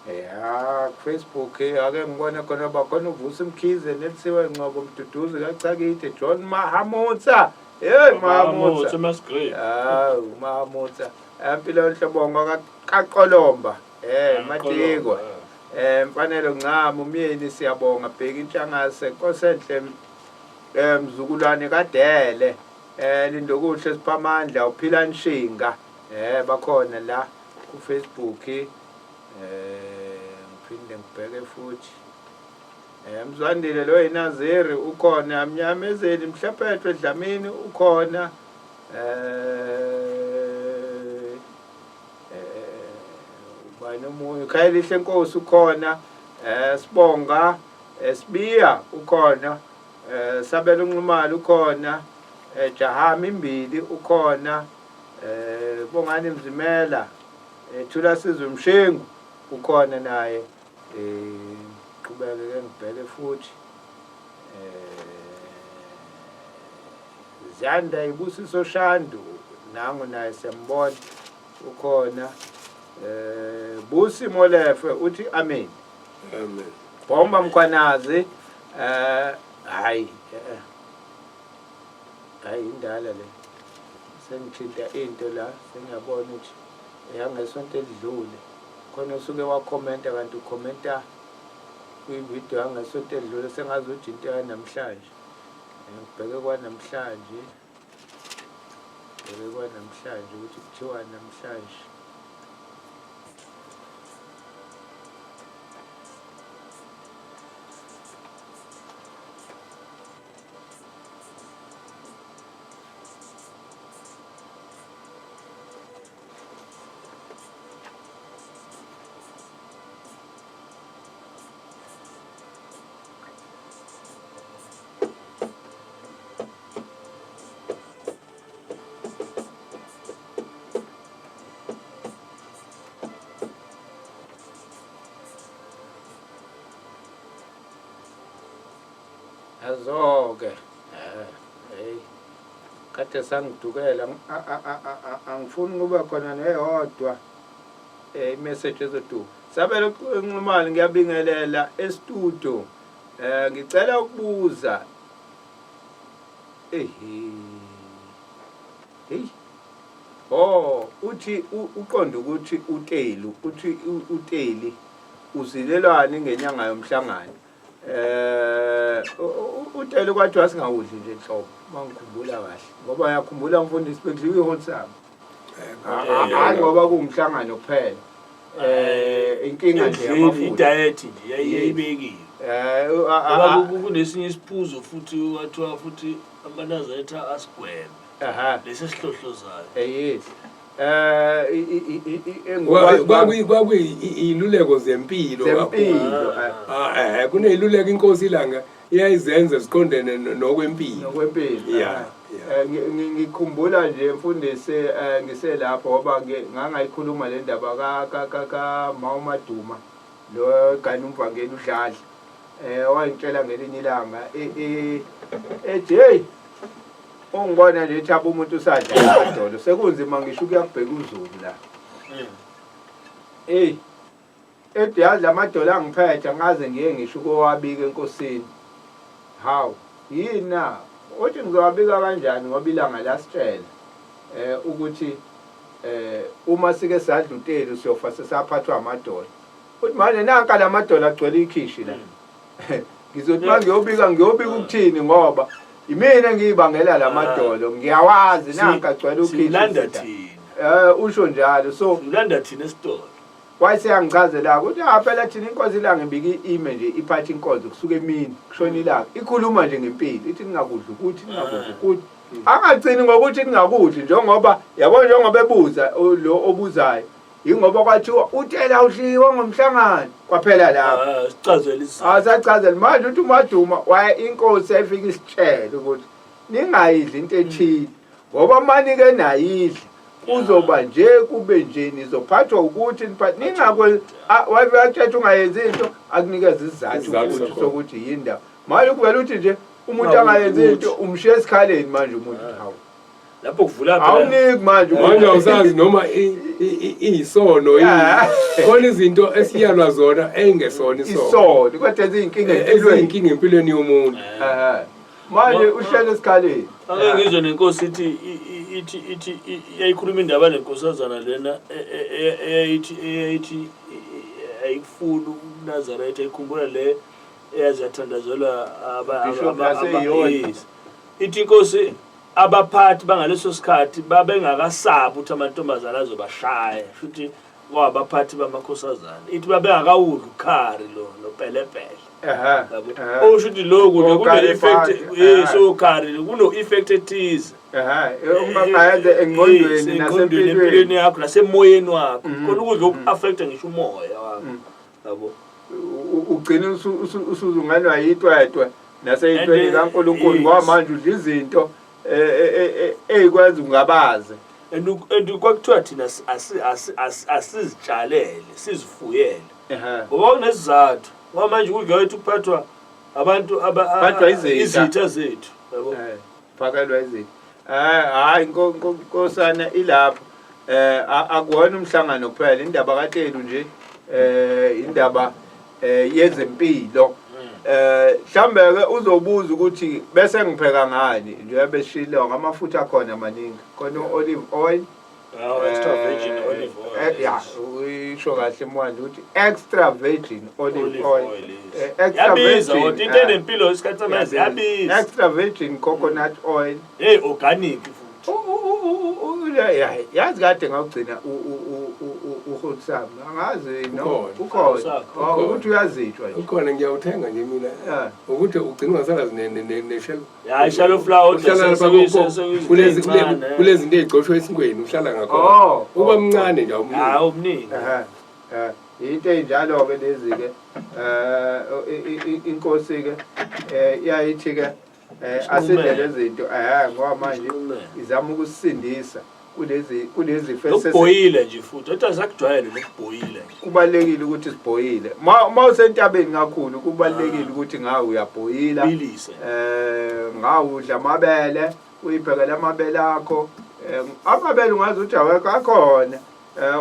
Ya, Facebook ake ngibone khona bakhona uVusi Mkhize, Nelisiwe Ngcobo, Mduduzi kaChakide, John Mahamutsa. Hey Mahamutsa. Mahamutsa. Hawu Mahamutsa. Empilo Nhlobongo kaQolomba. Matikwa. Mfanelo Ncama umyeni siyabonga bheka intshangase Nkosenhle mzukulwane kaDele. Lindokuhle Siphamandla uphila Nshinga. Bakhona la ku Facebook. Ngiphinde ngibheke futhi. Mzwandile lo yinaziri ukhona, Mnyamezeli Mhlephethwe Dlamini ukhona. Ubani omunye? Khayelihle Nkosi ukhona. Sibonga Sibiya ukhona. Sabelo Nxumalo ukhona. Jahama Imbili ukhona. Bongani Mzimela, Thula Sizwe Mshengu ukhona naye. Qhubeke ke ngibheke futhi. Ziyanda Ibusiso Shandu nangu naye siyambona ukhona. Busi Molefe uthi amen. Amen. Bomba Mkhwanazi hayi hayi indala le. Sengithinta into la sengiyabona ukuthi yangesonto elidlule khona usuke wakhomenta kanti ukhomenta kwividiyo yangesonto elidlule sengazi ukuthi into yanamhlanje. Ngibheke kwanamhlanje. Ngibheke kwanamhlanje ukuthi kuthiwa namhlanje. Azoke. Hey. Kade sangidukela angifuni kube khona neyodwa imessage ezoduka. Sabelo Nxumalo ngiyabingelela e-studio. Ngicela ukubuza. Ehe. Hey. Oh, uthi uqonda ukuthi uTelu, uthi uTeli uzilelwane ngenyanga yomhlangano. uTelu kwathiwa singawudli nje nhlobo mangikhumbula kahle ngoba uyakhumbula mfundisi bekudliwa ihonsama. Hayi ngoba kuwumhlangano kuphela. Inkinga nje yamafutha. I-diet nje yayibekiwe. Ngoba kunesinye isiphuzo futhi kwathiwa futhi amaNazaretha asigweme. Lesi sihlohlozayo. Yes. Kwakuyiluleko zempilo kakhulu. Kuneyiluleko inkosi ilanga iyayizenza ziqondene nokwempilo. Nokwempilo. Yeah. Ngikhumbula nje mfundisi ngiselapho ngoba ngangayikhuluma le ndaba ka ka ka Mawumaduma lo gana umvangeli uDladla. Wangitshela ngelinye ilanga ethi hey ungibona nje thaba umuntu usadla amadolo sekunzima ngisho ukuyakubheka uZulu la. Hey ethi yazi amadolo angiphethe ngaze ngiye ngisho ukowabika enkosini. Hawu yini na? Uthi ngizowabika kanjani ngoba ilanga lasitshela ukuthi Uma sike sadla utelu siyofa sesaphathwa amadola. Uthi manje nanka lamadola agcwele ikhishi la. Ngizothi mangiyobika ngiyobika ukuthini ngoba imina engiyibangela lamadolo ngiyawazi nanka agcwele ukhishi. Simlanda thina. Usho njalo so Simlanda thina esitolo. Wayeseyangichazela ukuthi ah phela thina inkosi ilanga ibike ime nje iphathe inkonzo kusuka emini kushona ilanga ikhuluma nje ngempilo ithi ningakudli ukuthi ningakudli ukuthi angagcini ngokuthi ningakudli njengoba yabo njengoba ebuza lo obuzayo yingoba kwathiwa utela udliwa ngomhlangano kwaphela lapho. Ah, sichazele isizathu. Asachazela manje uthi uMaduma waye inkosi yayifika isitshele ukuthi ningayidli into ethile ngoba manike nayidla kuzoba nje kube nje nizophathwa ukuthi ningakwe wayethetha ungayenzi into akunikeza isizathu Isizathu futhi sakhona. sokuthi yindaba manje kuvela ukuthi nje umuntu Ungakuthi. angayenzi into umshiya esikhaleni manje umuntu hawu Lapho kuvula phela. awuniki manje Manje umuntu. awusazi noma iyisono yini. Ah. Khona izinto esiyalwa zona engesona isono. Isono kodwa eziyinkinga empilweni. Eziyinkinga empilweni yomuntu. Eh. Manje uhlele esikhaleni. Ake ngizwe nenkosi ithi ithi ithi yayikhuluma indaba nenkosazana lena eyayithi eyayithi ayikufuni uNazaretha ikhumbula le eyaze yathandazelwa Bishop yaseYoni. yes. Ithi inkosi abaphathi bangaleso sikhathi babengakasabi ukuthi amantombazana azobashaya futhi kwabaphathi bamakhosazana ithi babengakawudli ukhari lo nopelepele Ehhe. yabo Ehhe. okusho ukuthi lokhu kune Okhari effect phansi, yes ehhe. okhari kuno effect ethize Ehhe, uma ngayenze engqondweni Yes, engqondweni nasempilweni. empilweni yakho nasemoyeni wakho Mhm. khona ukudla oku-affecta ngisho umoya wakho Mm. yabo Ugcina usuzunganwa yitwetwe naseyintweni And, kaNkulunkulu yes. ngoba manje udla izinto eyikwenza ungabaze. And kwakuthiwa thina asizitshalele sizifuyele Ehhe. ngoba kunesizathu ngoba manje ukudla kwethu kuphathwa abantu Kuphathwa izitha. izitha zethu yabo Phakelwa izitha. Hayi nkosana ilapho. Akuwona umhlangano kuphela indaba kaTelu nje indaba yezempilo. Mhlambe ke uzobuza ukuthi bese ngipheka ngani njengoba beshilo ngamafutha akhona maningi khona olive oil Extra virgin olive oil. Ya usho kahle manje ukuthi extra virgin olive Olive oil. oil, yes. Extra Yabiza virgin, kodwa into enempilo isikhathi samanje yabiza. Extra virgin coconut oil. Hey organic futhi. Yazi kade ngawugcina uHotsam angazi no Ukhona. ukhona Ukhona. ukuthi uyazitshwa nje. Ukhona ngiyawuthenga nje mina. Yeah. Ukuthi ugcina ungasalazi ne-shelf. Ya shallow flour Uhlala lapha kulezi zinto ey'gcoshwa esinkweni uhlala ngakhona. Oh, Uba oh. mncane nje awumningi. Hayi omningi. Ehhe. Into ey'njalo-ke lezi-ke inkosi-ke yayithi-ke asidle lezi zinto ngoba manje izama ukusisindisa kulezi kulezi Nokubhoyile nje futhi. Ethi asakujwayele nokubhoyile nje. Kubalekile ukuthi sibhoyile. Ma usentabeni kakhulu kubalekile ukuthi ngawe uyabhoyila. Bilise. Ngawe udla amabele, uyiphekele amabele akho. Amabele ungazi ukuthi awekho akhona.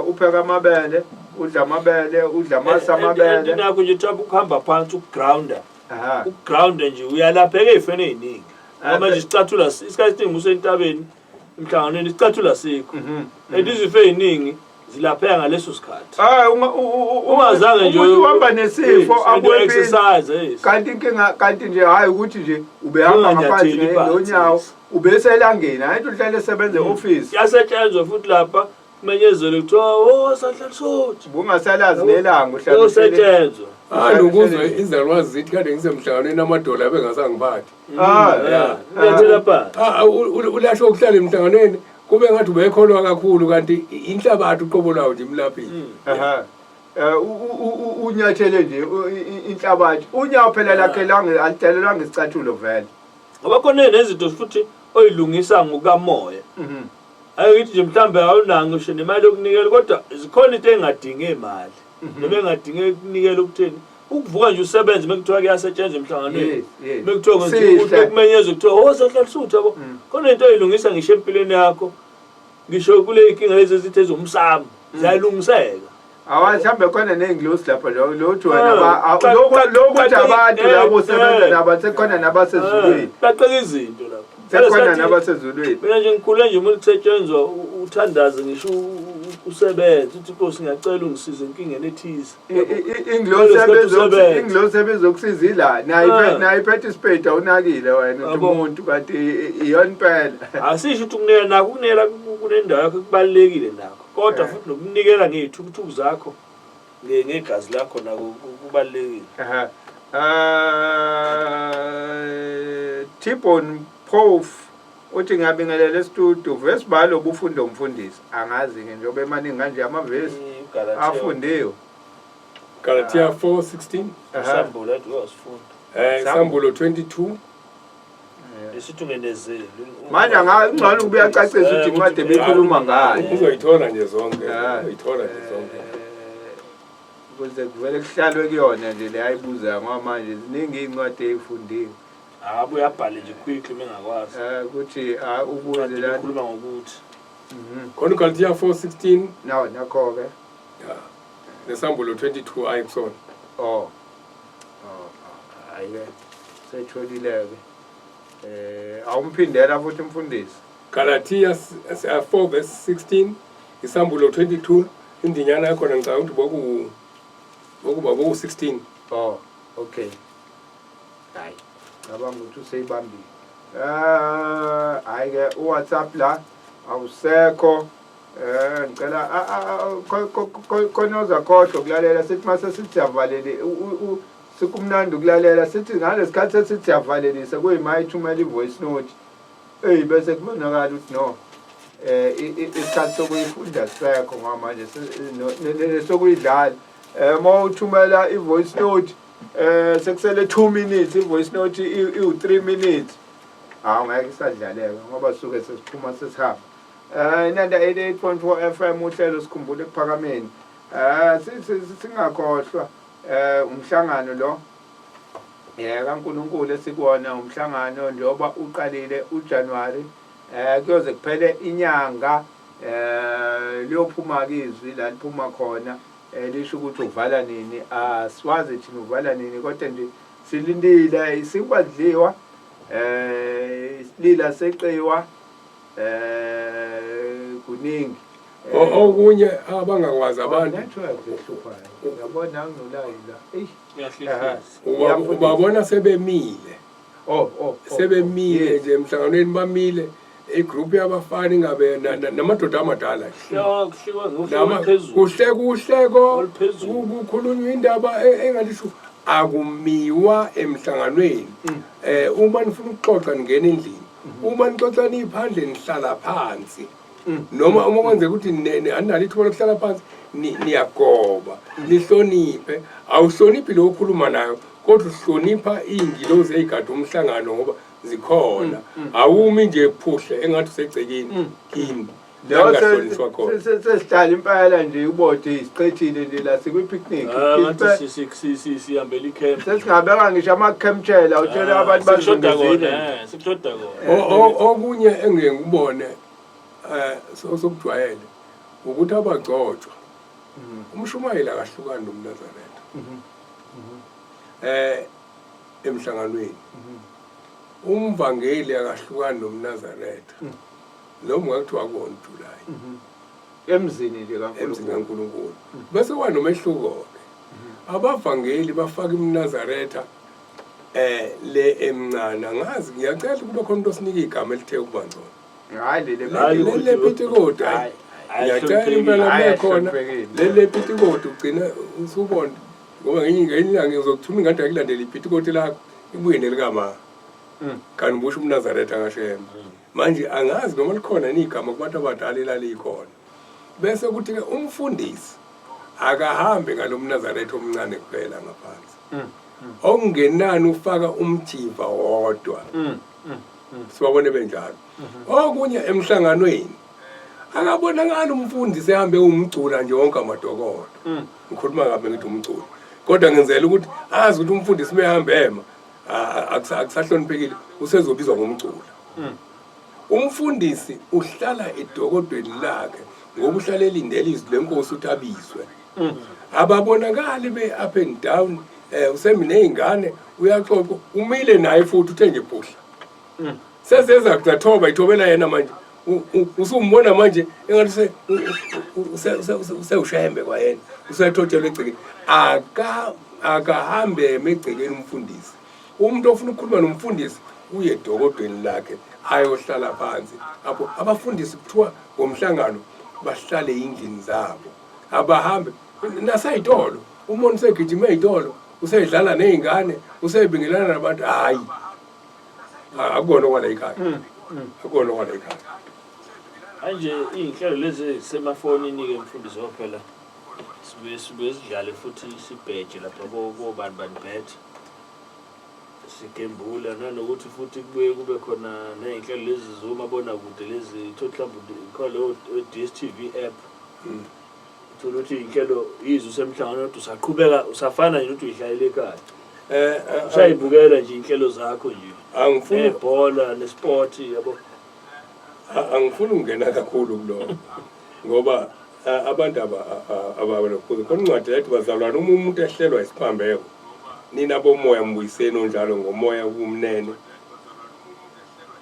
Upheka amabele, udla amabele, udla amasi amabele. Nakho nje thaba ukuhamba phansi ukugrounder. Aha. Ukugrounder nje uyalapheka ey'feni ey'ningi. Ngoba manje Eh, isicathula isikhathi esiningi usentabeni emhlanganweni isicathula sikho. Mhm. And izifo ey'ningi zilapheka ngaleso sikhathi. Ah Ungazange nje umuntu uhamba nesifo Yes, and abuye exercise yes. kanti inkinga kanti nje hayi ukuthi nje ubehamba ngaphansi Unganyatheli phansi, ngonyawo yes. ubeselangeni hayi uhlale esebenza e-office. Kuyasetshenzwa futhi lapha kumenyezelwe kuthiwa oh sahlala sothi. Ubungasalazi nelanga uhlale uhleli- Kuyosetshenzwa. Hayi nokuzwa izalukwazi zithi kade ngisemhlanganweni amadola abengasangiphathi. Ah, yeah. Nyathela phansi. Ah, ulasho ukuhlala emhlanganweni kube ngathi ubekholwa kakhulu kanti inhlabathi uqobo lwawo nje imlaphile. Aha. Unyathele nje inhlabathi. Unyawo phela lakhe lange alidalelwanga isicathulo vele. Ngoba khona nezinto futhi oyilungisa ngokamoya. Mhm. Ake ngithi nje mhlambe awunanga ngisho nemali yokunikela kodwa zikhona into engadingi imali. Noma engadingi ukunikela ukutheni. Ukuvuka nje usebenze mekuthiwa kuyasetshenzwa emhlanganweni. Yes, yes. Mekuthiwa kwenziwa Sihle. ukuthi kumenyezwe kuthiwa oh sahlala suthu yabo. Mm. Khona into oyilungisa ngisho empilweni yakho. Ngisho kule inkinga lezi ezithi ezomsamo ziyalungiseka. Awazi hambe khona ney'ngilosi lapha lo lothi wena Ah, lokuthi abantu labo osebenza nabo sekukhona nabasezulwini. Baqeka izinto lapha. Sekukhona Phela nabasezulwini. Mina nje ngikhule nje umuntu kusetshenzwa Uthandaze ngisho usebenze uthi Nkosi ngiyacela ungisize enkingeni ethize. Ingilosi ebezokusiza ila nayo nayo iphethe isipedi awunakile wena uthi umuntu kanti iyona impela. Asisho ukuthi ukunikela nakho ukunikela kunendawo yakho kubalulekile nakho kodwa futhi nokunikela ngey'thukuthuku zakho ngegazi lakho nako kubalulekile. Tibon Pof uthi ngiyabingelela estudio vesi balo ubufunda umfundisi angazi-ke njengoba emaningi kanje amavesi afundiwe. Galatia 4:16. Isambulo athi uyasifunda. Isambulo 22. Esithi ungenezeli. Manje ngcono ukuba uyacacisa ukuthi incwadi ebekhuluma ngayo. Uzoyithola nje zonke. Uzoyithola nje zonke. Ukuze kuvele kuhlalwe kuyona nje le ayibuzayo ngoba manje ziningi iy'ncwadi ey'fundiwe. Hayi uyabhale nje quickly mengakwazi. Ukuthi ubuze la. Ukhuluma ngokuthi. Khona uGalatia 4:16. No, nakho-ke. Yeah. Nesambulo 22 ayi kusona. Oh. Oh, hayi ke. Setholile-ke. Awumphindela futhi umfundisi. Galatia 4 verse 16, isambulo 22, indinyana yakhona ngicabanga ukuthi boku bokuba boku 16. Oh, okay. Hayi. Cabanga ukuthi useyibambile. Hayi ke uWhatsApp la awusekho. Ngicela khona ozakhohlwa ukulalela sithi mase sithi siyavaleli sikumnandi ukulalela sithi ngalesikhathi sesithi siyavalelisa kuyima ithumela i-voice note. Eyi bese kubonakala ukuthi no isikhathi sokuyifunda sisekho ngoba manje sokuyidlala. Uma uthumela i-voice note sekusele 2 minutes i-voice note iwu 3 minutes. Hawu ngeke isadlaleka ngoba suke sesiphuma sesihamba. Inanda 88.4 FM uhlelo sikhumbule ekuphakameni. Singakhohlwa umhlangano lo kaNkulunkulu esikuwona umhlangano njengoba uqalile uJanuary kuyoze kuphele inyanga liyophuma izwi la liphuma khona lisho ukuthi uvala nini. Asiwazi thina uvala nini kodwa nje silindile isinkwa sidliwa isilila seqiwa kuningi. Okunye abangakwazi abantu network ehluphayo yabona anginolayi la. Ubabona sebemile. Sebemile nje emhlanganweni bamile igroup yabafana ingabe namadoda amadala kuhle kuhleko kukhulunywa indaba engathi akumiwa emhlanganweni. Uma nifuna ukuxoxa ningena endlini, uma nixoxa niphandle nihlala phansi. Noma uma kwenzeka ukuthi aninalo ithuba lokuhlala phansi niyagoba nihloniphe. Awuhloniphi lo okhuluma nayo kodwa uhlonipha iy'ngilozi ey'gade umhlangano ngoba zikhona. Awumi nje phuhle engathi usegcekeni kini. Sesihlala impela nje ubode isichethile nje la sikwi-picnic. Sihambela i-camp. Sesingabeka ngisho ama-camp chair la utshele abantu bazungezile. Sekushoda kona. Okunye engike ngikubone sokujwayele ukuthi abagcotshwa umshumayeli akahlukani nomNazaretha emhlanganweni. Umvangeli akahlukani nomNazaretha noma ungakuthiwa kuwona uJuly emzini nje kaNkulunkulu. Bese kuba nomehluko-ke. Abavangeli bafaka imNazaretha le emncane. Angazi, ngiyacela kube khona umuntu osinika igama elithe ukuba ngcono. Hayi lele pitikoti. Ngiyacela impela bekhona lele pitikoti ugcina usubona ngoba ngenye ilanga ngizokuthuma ingadi akulandela ipitikoti lakho ibuye nelikama. Kanti ubusho umNazaretha kaShembe. Manje angazi noma likhona igama kubantu abadala elalikhona. Bese kuthi-ke umfundisi akahambe ngalo mNazaretha omncane kuphela ngaphansi. Okungenani ufaka umjiva wodwa. Sibabone benjalo. Okunye emhlanganweni akabonakali umfundisi ehambe umcula nje wonke amadokodo. Ngikhuluma kabi ngithi umculo. Kodwa ngenzela ukuthi azi ukuthi umfundisi mehambe ema akusahloniphekile usezobizwa ngomcula. Umfundisi uhlala edokodweni lakhe ngoba uhlala elindele izwi lenkosi ukuthi abizwe. Ababonakali be up and down usemi nezingane uyaxoxa umile naye futhi uthe nje phuhla. Seseza kuthoba ithobela yena manje. Usumbona manje engathi usewushembe kwayena, usethotshelwe egcekeni. Akahambe emegcekeni umfundisi. Umuntu ofuna ukukhuluma nomfundisi uye edokodweni lakhe ayohlala phansi. Apho abafundisi kuthiwa ngomhlangano bahlale ey'ndlini zabo, abahambe nasey'tolo. Umuntu usegijima ey'tolo, useyidlala ney'ngane, useyibingelana nabantu. Hhayi, akukona okwala ekhaya, akukona okwala ekhaya. Manje iy'nhlelo lezi ezisemafonini-ke mfundisi waphela sibuye sidlale futhi sibheje lapha kobani bani bet sigembula, nanokuthi futhi kubuye kube khona ney'nhlelo lezi zomabonakude lezi, uthole mhlawumbe khona leyo DStv app, uthole ukuthi iy'nhlelo yize usemhlanganweni kodwa usaqhubeka usafana nje ukuthi uyihlalele ekhaya, usayibukela nje iy'nhlelo zakho nje, Angifuni nebhola nesport, yabo. Angifuni ukungena kakhulu kuloko ngoba abantu abalokhuza khona incwadi lethi, bazalwane, uma umuntu ehlelwa isiphambeko, nina bomoya mbuyiseni onjalo ngomoya ubumnene,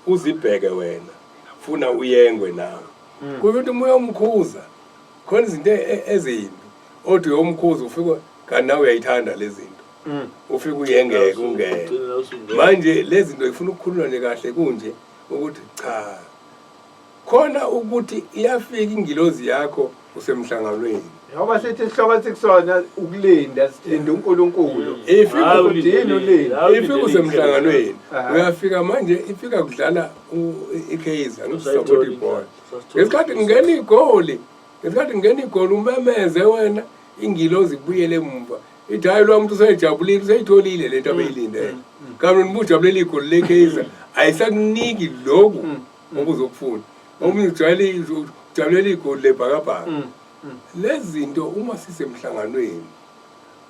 uzibheke wena funa uyengwe nawe. Kusho ukuthi uma uyomkhuza khona izinto ezimbi othi uyomkhuza, ufike kanti nawe uyayithanda lezi zinto, ufike uyengeke ungene. Ugcine la usungena. Manje lezi zinto ifuna ukukhuluma nje kahle kunje ukuthi cha, khona ukuthi iyafika ingilozi yakho usemhlanganweni. Njengoba sithi isihloko esikusona ukulinda, silinda uNkulunkulu. Ifika Hayi, ukuthi yini ulinda? hayi, ifika ulindele. Usemhlanganweni, uyafika manje, ifika kudlala iKaizer, ngisupport ibhola. Ngesikhathi kungena igoli, ngesikhathi kungena igoli, umemeze wena, ingilozi ibuyele emuva ithi, hayi, lo muntu useyijabulile, useyitholile lento abeyilindele. Kanti ubujabulela igoli leKaizer, ayisakuniki lokhu obuzokufuna. Omunye ujwayele ujabulela igoli lebhakabhaka. Lezi zinto uma sisemhlanganweni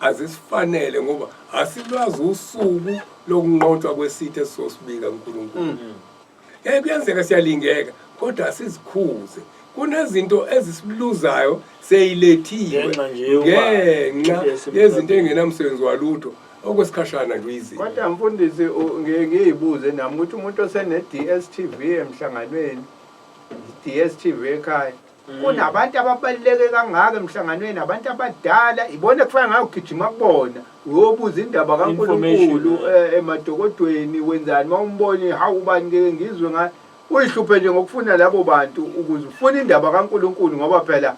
azisifanele, ngoba asilwazi usuku lokunqotshwa kwesitha esizosibika kuNkulunkulu. Kuyenzeka siyalingeka, kodwa asizikhuze. Kunezinto ezisiluzayo seyilethiwe Ngenxa nje yokuba ngenxa into yezinto engenamsebenzi walutho, okwesikhashana nje uyizinto. Kodwa mfundisi, ngiye ngiyibuze nami ukuthi umuntu osene-DStv emhlanganweni, i-DStv ekhaya, kunabantu ababaluleke kangaka emhlanganweni, abantu abadala ibona kufanele ngayo ugijima kubona uyobuza indaba kaNkulunkulu. Information. Emadokodweni wenzani uma umbone, hawu, ubani, ngeke ngizwe ngayo, uyihluphe nje ngokufuna labo bantu ukuze ufune indaba kaNkulunkulu, ngoba phela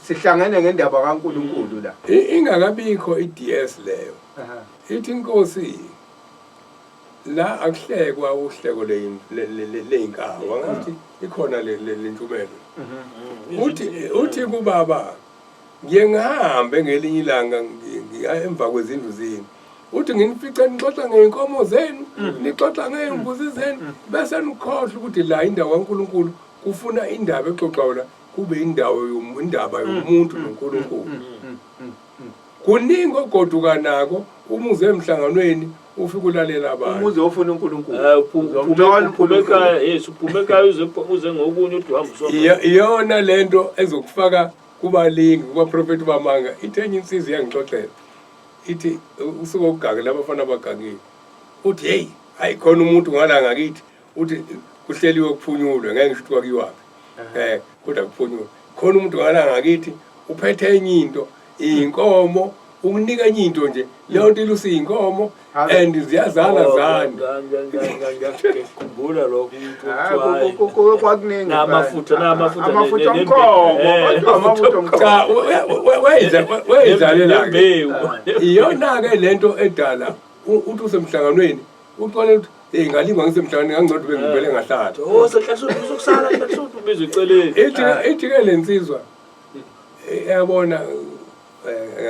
sihlangene ngendaba kaNkulunkulu la. Ingakabikho i-DS leyo, ithi inkosi la akuhlekwa uhleko ley'nkawu, angathi ikhona le ntshumayelo. Uthi kubaba, ngiye ngihambe ngelinye ilanga ngiya emva kwezindlu zenu, uthi nginifice nixoxa ngey'nkomo zenu, nixoxa ngey'mbuzi zenu, bese nikhohlwa ukuthi la indawo kaNkulunkulu kufuna indaba exoxwayo la kube indawo indaba yomuntu noNkulunkulu. Kuningi ogoduka nako uma uze emhlanganweni, ufike ulalela abantu. Umuze ofuna uNkulunkulu, Uzomthola uzomthola uphume uNkulunkulu. ekhaya, yes, uphume ekhaya uze ngokunye, uthi uhamba usonto. Iyona lento ezokufaka kubalingi, kubaprofethi bamanga. Ithi enye insizwa iyangixoxela, ithi usuke ukugangela abafana abagangile, uthi hey, hayi, khona umuntu ngala ngakithi, uthi kuhleliwe kuphunyulwe, ngeke ngisho ukuthi kwakuyiwaphi, kodwa kuphunyulwe, khona umuntu ngala ngakithi uphethe enye into, iy'nkomo, ukunika enye into nje, leyo nto ilusa iy'nkomo and ziyazala Oh, zande. Ngiyakhumbula lokho ukuthi Ah, kuthiwa, hayi, kwakuningi. Namafutha, amafutha omkhomo, kodwa amafutha omkhomo. Cha, weyidlalela-ke. Nembewu. Iyona-ke lento edala uthi usemhlanganweni uxole ukuthi hey, ngalingwa ngisemhlanganweni, ngangcono bengivele ngahlala. Oh, sehlasuthu uzokusala, hlasuthu ubizwe eceleni. Ithi-ke le nsizwa, iyabona,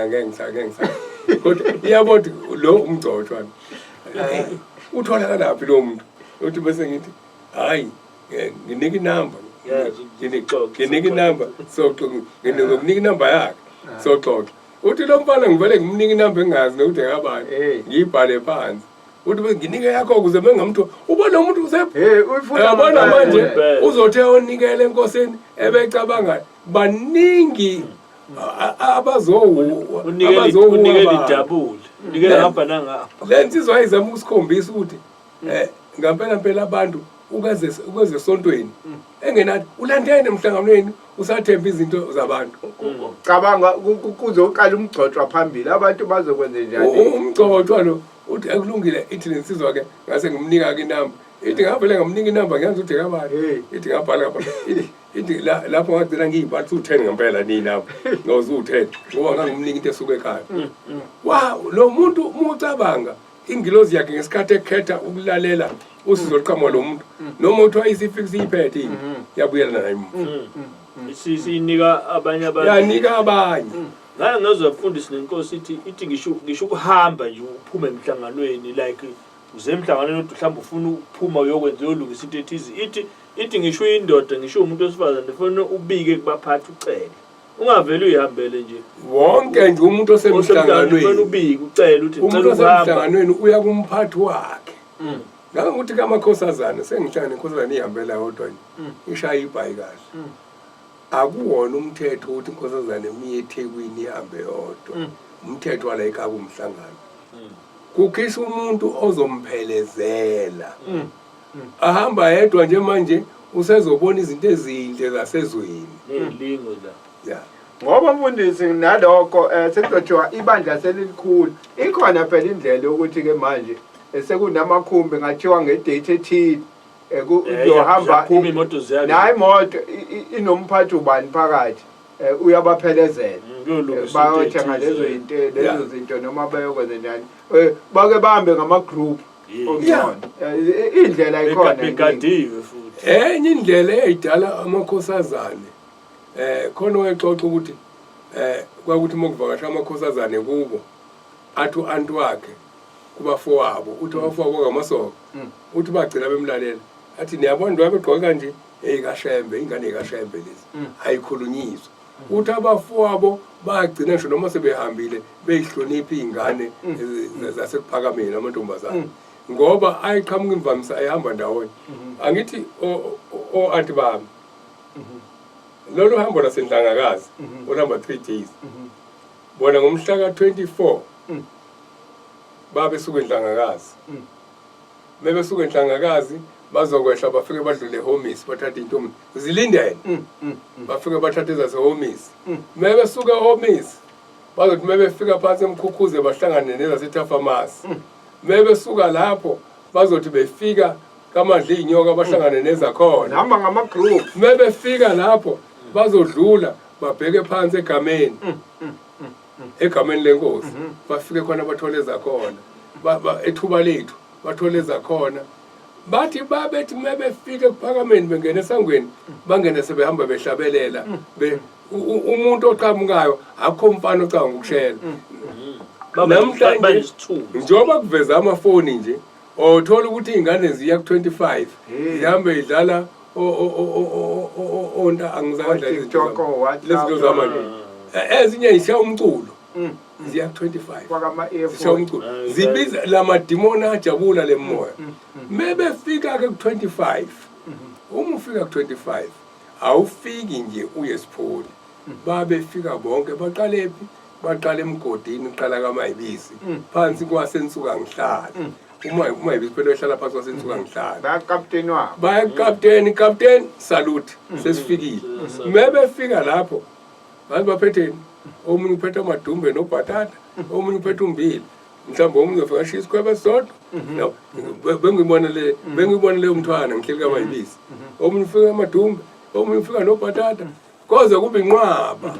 ngeke ngisa kodwa iyabona ukuthi lo umgcotshwa utholakalaphi lo muntu. Uthi bese ngithi, hayi, nginika inamba, nginika inamba, soxoxa, nginokunika inamba yakhe, soxoxa. Uthi lo mfana ngivele ngimnika inamba engingazi nokuthi ekabani, ngiyibhale phansi. Uthi bese nginike yakho ukuze bengamtho ubona umuntu Hey, uyifuna uyabona ngempela. manje. Impela. Uzothi onikele enkosini ebecabanga baningi abazowu Unikele abazowu unikele abantu. idabule. Unikele ngapha nangapha. Le nsizwa ayizama ukusikhombisa ukuthi ngampela mpela abantu Ukeze esontweni engenathi ulandene emhlanganweni, usathemba izinto zabantu. Cabanga, kuzoqala umgcotshwa phambili, abantu bazokwenza njani? Umgcotshwa lo uthi ekulungile, ithi lensizwa ke ngase ngimnika ke inamba, ithi ngavele ngamnika inamba, ngiyazi ukuthi kabani. Ithi ngabhala ngabhala, ithi lapho ngagcina ngiyibhala u-10 ngempela nini lapho ngoba u-10, ngoba ngangimnika into esuka ekhaya. Wa lo muntu uma ucabanga ingilozi yakhe ngesikhathi ekhetha ukulalela usizo oluqhamuka lo muntu, noma kuthiwa isifike siyiphethe into, yabuyela nayo emuva. Sinika abanye abantu. Yanika abanye. Ngake ngezwa mfundisi nenkosi ithi ngisho ukuhamba nje uphume emhlanganweni, like uze emhlanganweni kodwa mhlawumbe ufuna ukuphuma uyokwenza, uyolungisa into ethize, ithi ngisho uyindoda, ngisho umuntu wesifazane, ufuna ubike kubaphathi, ucele, ungavele uyihambele nje. Wonke nje umuntu osemhlanganweni osemhlanganweni ubike, ucele uthi umuntu ngicela ukuhamba. Osemhlanganweni uya kumphathi wakhe. Ngangokuthi kamakhosazana, sengihlangane nenkosazana ihambela yodwa nje, ishaya ibhayi kahle. Akuwona umthetho ukuthi inkosazane miye eThekwini ihambe yodwa. Umthetho wala ekhaya kumhlangano, kukhishwa umuntu ozomphelezela. Ahamba yedwa nje manje usezobona izinto ezinhle zasezweni. Ney'lingo la. Ya. Ngoba mfundisi, nalokho sekuzothiwa ibandla selilikhulu, ikhona phela indlela yokuthi ke manje sekunamakhumbi, ngathiwa ngedate ethile kuzohamba Ziyaphuma imoto ziyake. Nayo imoto inomphathi ubani phakathi, uyabaphelezela. Kuyolungiswa Bayothenga into lezo ethize. zinto, lezo zinto, noma bayokwenza njani. Bake bahambe ngama-group okungcono. Indlela ikhona iningi. Begadiwe futhi. Enye indlela eyidala amakhosazane, khona wayexoxa ukuthi kwakuthi uma kuvakasha amakhosazane kubo, athi u-anti wakhe kubafowabo, uthi abafowabo ngamasoka, uthi bagcina bemlalela, athi niyabona njengoba begqoke kanje, eyikaShembe, ingane yikaShembe lezi, ayikhulunyiswa. Uthi abafowabo bagcina ngisho noma sebehambile beyihlonipha iy'ngane zaseKuphakameni, amantombazane, ngoba ayiqhamuka imvamisa ayihamba ndawonye. Angithi o-anti bami, lolu hambo laseNhlangakazi oluhamba 3 days, bona ngomhla ka-24 babesuka eNhlangakazi. Mebesuka eNhlangakazi bazokwehla bafike badlule eHomisi, bathathe intombi zilindele, bafike bathathe ezaseHomisi. Mebesuka eHomisi bazothi mebefika phansi eMkhukhuze bahlangane nezaseThafamasi. Mebesuka lapho bazothi befika kaMadla iy'nyoka bahlangane nezakhona. Hamba ngama-group. Mebefika lapho bazodlula babheke phansi egameni lenkosi, bafike khona bathole ezakhona. Ethuba lethu bathole ezakhona. Bathi babethi mebefika eKuphakameni bengena esangweni, bangene sebehamba behlabelela. Umuntu oqhamukayo, akukho mfana ocabanga ukushela. Namhlanje Banesithunzi. njengoba kuveza amafoni nje, othola ukuthi iy'ngane ziya ku-25 zihambe idlala onta angizange O-TikTok, o-WhatsApp. lezi zinto zamanje. Ezinye zishiya umculo, ziya ku-25 Faka ama-earphone. zishiya umculo, Ah, zibiza la madimoni ajabula le moya. Mebefika-ke ku-25, uma ufika ku-25 awufiki nje uye esipholi. Babefika bonke baqale phi? Baqala emgodini, uqala kaMayibisi phansi kwasensuka ngihlala. Uma yibisi phela ehlala phansi kwasensuka ngihlala. Bayakapteni wabo. Baya kapteni, kapteni salute, sesifikile. Mebefika lapho ngathi baphetheni, omunye uphethe amadumbe nobhatata, omunye uphethe umbili, mhlawumbe omunye uzofika ashiye isikhwebe esisodwa. No, bengiyibona leyo mthwana ngihleli kaMayibisi, omunye ufika amadumbe, omunye ufika nobhatata, koze kube inqwaba,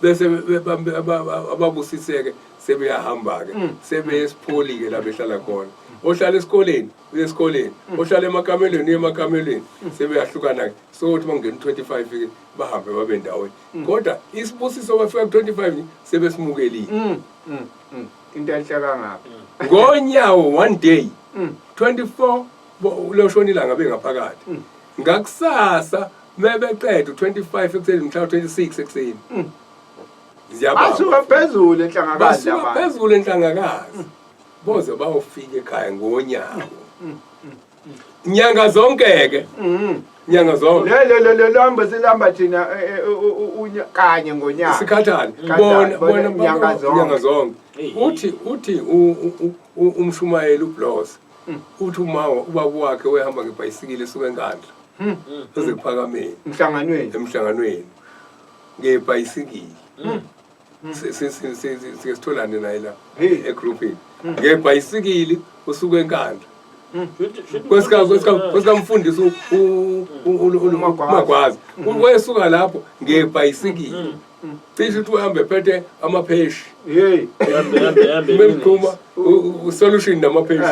bese ababusiseke sebeyahamba-ke, sebeye esipholi-ke la behlala khona. Ohlala esikoleni uye esikoleni, ohlala emakamelweni uye emakamelweni, sebeyahlukana-ke. Sokuthi uma kungena u-25-ke bahambe babe ndawonye, kodwa isibusiso bafika ku-25 nje sebesimukelile. Into enhle kangaka. Ngonyawo one day, 24 loshona ilanga bengaphakathi, ngakusasa mebeqeda u-25 ekuseni, mhla 26 ekuseni ziyabamba. Basuka phezulu eNhlangakazi Basuka abantu. phezulu eNhlangakazi boze bayofika ekhaya ngonyawo, nyanga zonke-ke, nyanga zonke. Le le le lambo silamba thina kanye ngonyaka. Sikhathale. Sikhathale, Bona bona bona nyanga zonke. Nyanga zonke. Hey. Uthi umshumayeli uBlos Uthi uma ubaba wakhe wehamba ngebhayisikili esuka eNkandla ezekuphakameni Emhlanganweni. Emhlanganweni ngebhayisikili. Sike sitholane naye la Hey. egroupini ngebhayisikili usuka eNkandla kwesikamfundisi uMagwaza. uMagwazi, wesuka lapho ngebhayisikili, cishe ukuthi uhambe ephethe amapheshi. Hey. Hambe hambe hambe. Memqhuma usolution namapheshi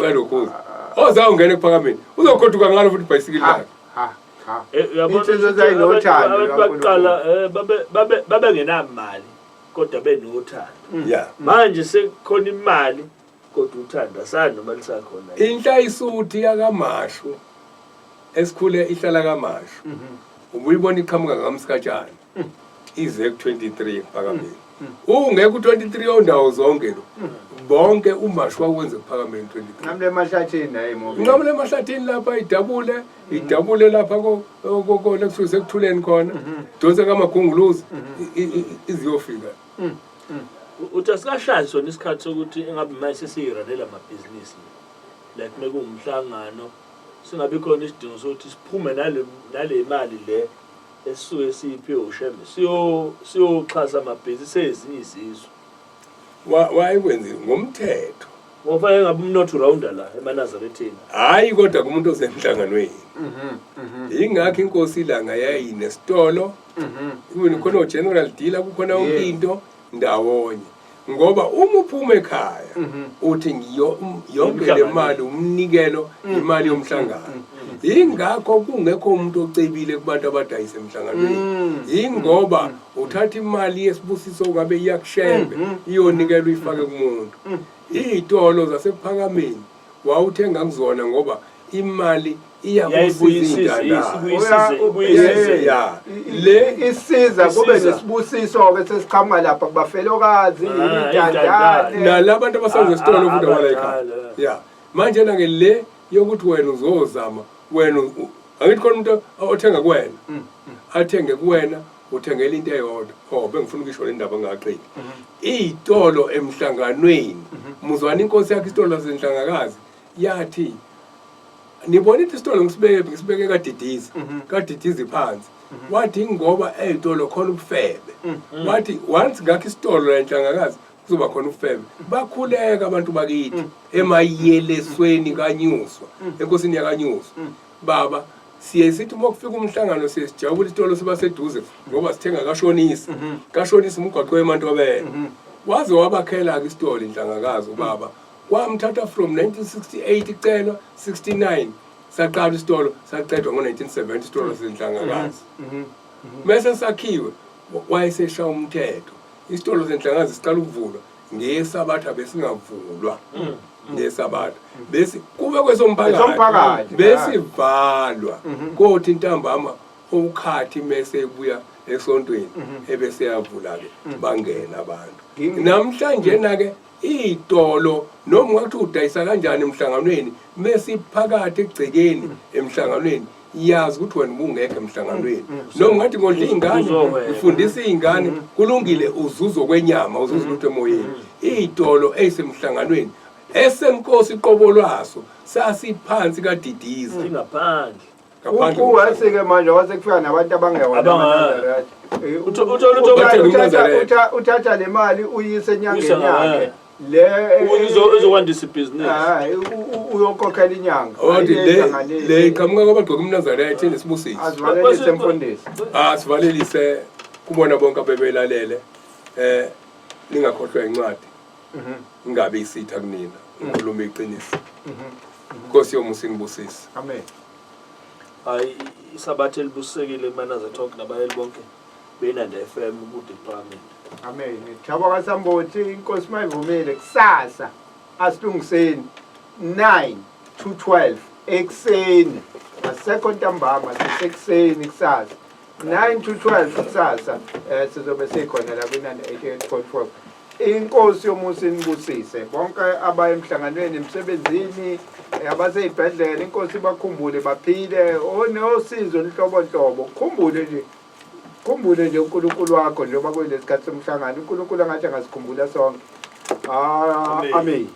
yalokhuza ozawungena ekuphakameni uzogoduka ngalo futhi ibhayisikili Ha lakhe. ha ha. Uyabona Insizwa ukuthi zayinothando abantu kaNkulunkulu. bakuqala babe bengenamali kodwa benothando. Manje sekukhona imali kodwa uthando asani noma lisakhona. Inhlayisuthi yakaMashu esikhule ihlala kaMashu, ubuyibona iqhamuka ngamsikatshana ize ku-23 ekuphakameni, ungekho u-23 ondawo zonke lo bonke uMashu wawenze ekuphakameni 23. Nqamle emahlathini naye imoto. Nqamule emahlathini lapha, idabule idabule lapha lekusuke sekuthuleni khona, donse kamagunguluzi iziyofika. Uthi asikashayi sona isikhathi sokuthi engabe manje sesiyiranela amabhizinisi, like mekuwumhlangano singabi khona isidingo sokuthi siphume nale mali le esisuke siyiphiwe uShembe siyoxhasa amabhizinisi ezinye izizwe. Wayekwenzile ngomthetho. Ngoba fanele ngabe umnotho urawunda la emaNazaretheni. Hhayi, kodwa kumuntu osemhlanganweni. Yingakho inkosi iLanga yayinesitolo, even khona o-general dealer, kukhona yonke into ndawonye, ngoba uma uphuma ekhaya uthi yonke le mali umnikelo, imali yomhlangano. Yingakho kungekho umuntu ocebile kubantu abadayisa emhlanganweni, yingoba uthatha imali yesibusiso ngabe iyakuShembe iyonikelwa uyifake kumuntu. Iy'tolo zasekuphakameni wawuthenga kuzona ngoba imali iyakusiza Yayibuyisiza intandane. ibuyisize. Ya, le Isiza kube Isiza. nesibusiso-ke sesiqhamuka lapha kubafelokazi, intandane. Nalabantu abasenze esitolo futhi abala ekhaya. Abadala. Ya, manje na-ke le yokuthi wena uzozama wena angithi khona umuntu othenga kuwena, athenge kuwena, uthengela into eyodwa. Oh, bengifuna ukusho le ndaba ngingaqedi. Iy'tolo emhlanganweni, muzwana inkosi yakho isitolo sasenhlangakazi yathi, nibona ithi isitolo ngisibeke ngisibeke kaDidiza, kaDidiza phansi. Wathi ngoba ey'tolo khona ubufebe. Wathi once ngakho isitolo la enhlangakazi kuzoba khona ubufebe. Bakhuleka abantu bakithi emayelesweni kaNyuswa, enkosini yakaNyuswa. Baba, siye sithi uma kufika umhlangano siye sijabule, isitolo siba seduze ngoba sithenga kashonisi, kashonisi umgwaqo wemantobela. Waze wabakhela-ke isitolo inhlangakazi ubaba, kwamthatha from 1968 icelwa, 69 saqala isitolo, saqedwa ngo-1970 isitolo senhlangakazi. Mese sakhiwe wayeseshaya umthetho, isitolo senhlangakazi siqala ukuvulwa ngesabatha, besingavulwa ngesabatha, bese kube kwesomphakathi. Esomphakathi. Besivalwa kothi ntambama ukhathi mese ebuya esontweni ebese yavula-ke, bangena abantu. Namhlanje na-ke iy'tolo noma ungathi udayisa kanjani emhlanganweni, mesiphakathi egcekeni emhlanganweni, yazi ukuthi wena ubungekho emhlanganweni, noma ungathi ngodla iy'ngane, Uzohweba. ngifundisa iy'ngane, kulungile, uzuzo kwenyama, uzuza lutho emoyeni. Iy'tolo ey'semhlanganweni esenkosi qobo lwaso sasiphansi kaDidiza. Singaphandle. Ngaphandle. Uwase-ke manje wase kufika nabantu abangewona amaNazaretha. Uthola umNazaretha. Uthatha le mali uyise enyangeni Uyise yakhe le Uzokwandisa ibhizinisi. Hayi, uyokhokhela inyanga. Wathi le Ayihlanganisi. le iqhamuka kwabagqoka umNazaretha nesibusiso. Azivalelise mfundisi. Ah, sivalelise kubona bonke abebelalele. Ningakhohlwa incwadi. Ingabe isitha kunina. Ngikhuluma iqiniso. Nkosi yomusa inibusise. Amen. Hayi, isabatha elibusisekile eManazaretha onke nabayeli bonke beNanda FM kude ephakameni. Amen. Thabo kaSambothi, inkosi mayivumile kusasa asilungiseni 9 to 12 ekuseni. Asekho ntambama, sisekuseni kusasa. 9 to 12 kusasa sizobe sikhona la kwiNanda 88.4. Inkosi yomusa inibusise bonke abaye emhlanganweni, emsebenzini, abasey'bhedlela, inkosi bakhumbule baphile, onosizo nhlobo nhlobo. Khumbule nje, khumbule nje uNkulunkulu wakho njengoba kuyilesi sikhathi somhlangano. uNkulunkulu angathi angasikhumbula sonke. Ah, Amen. Amen.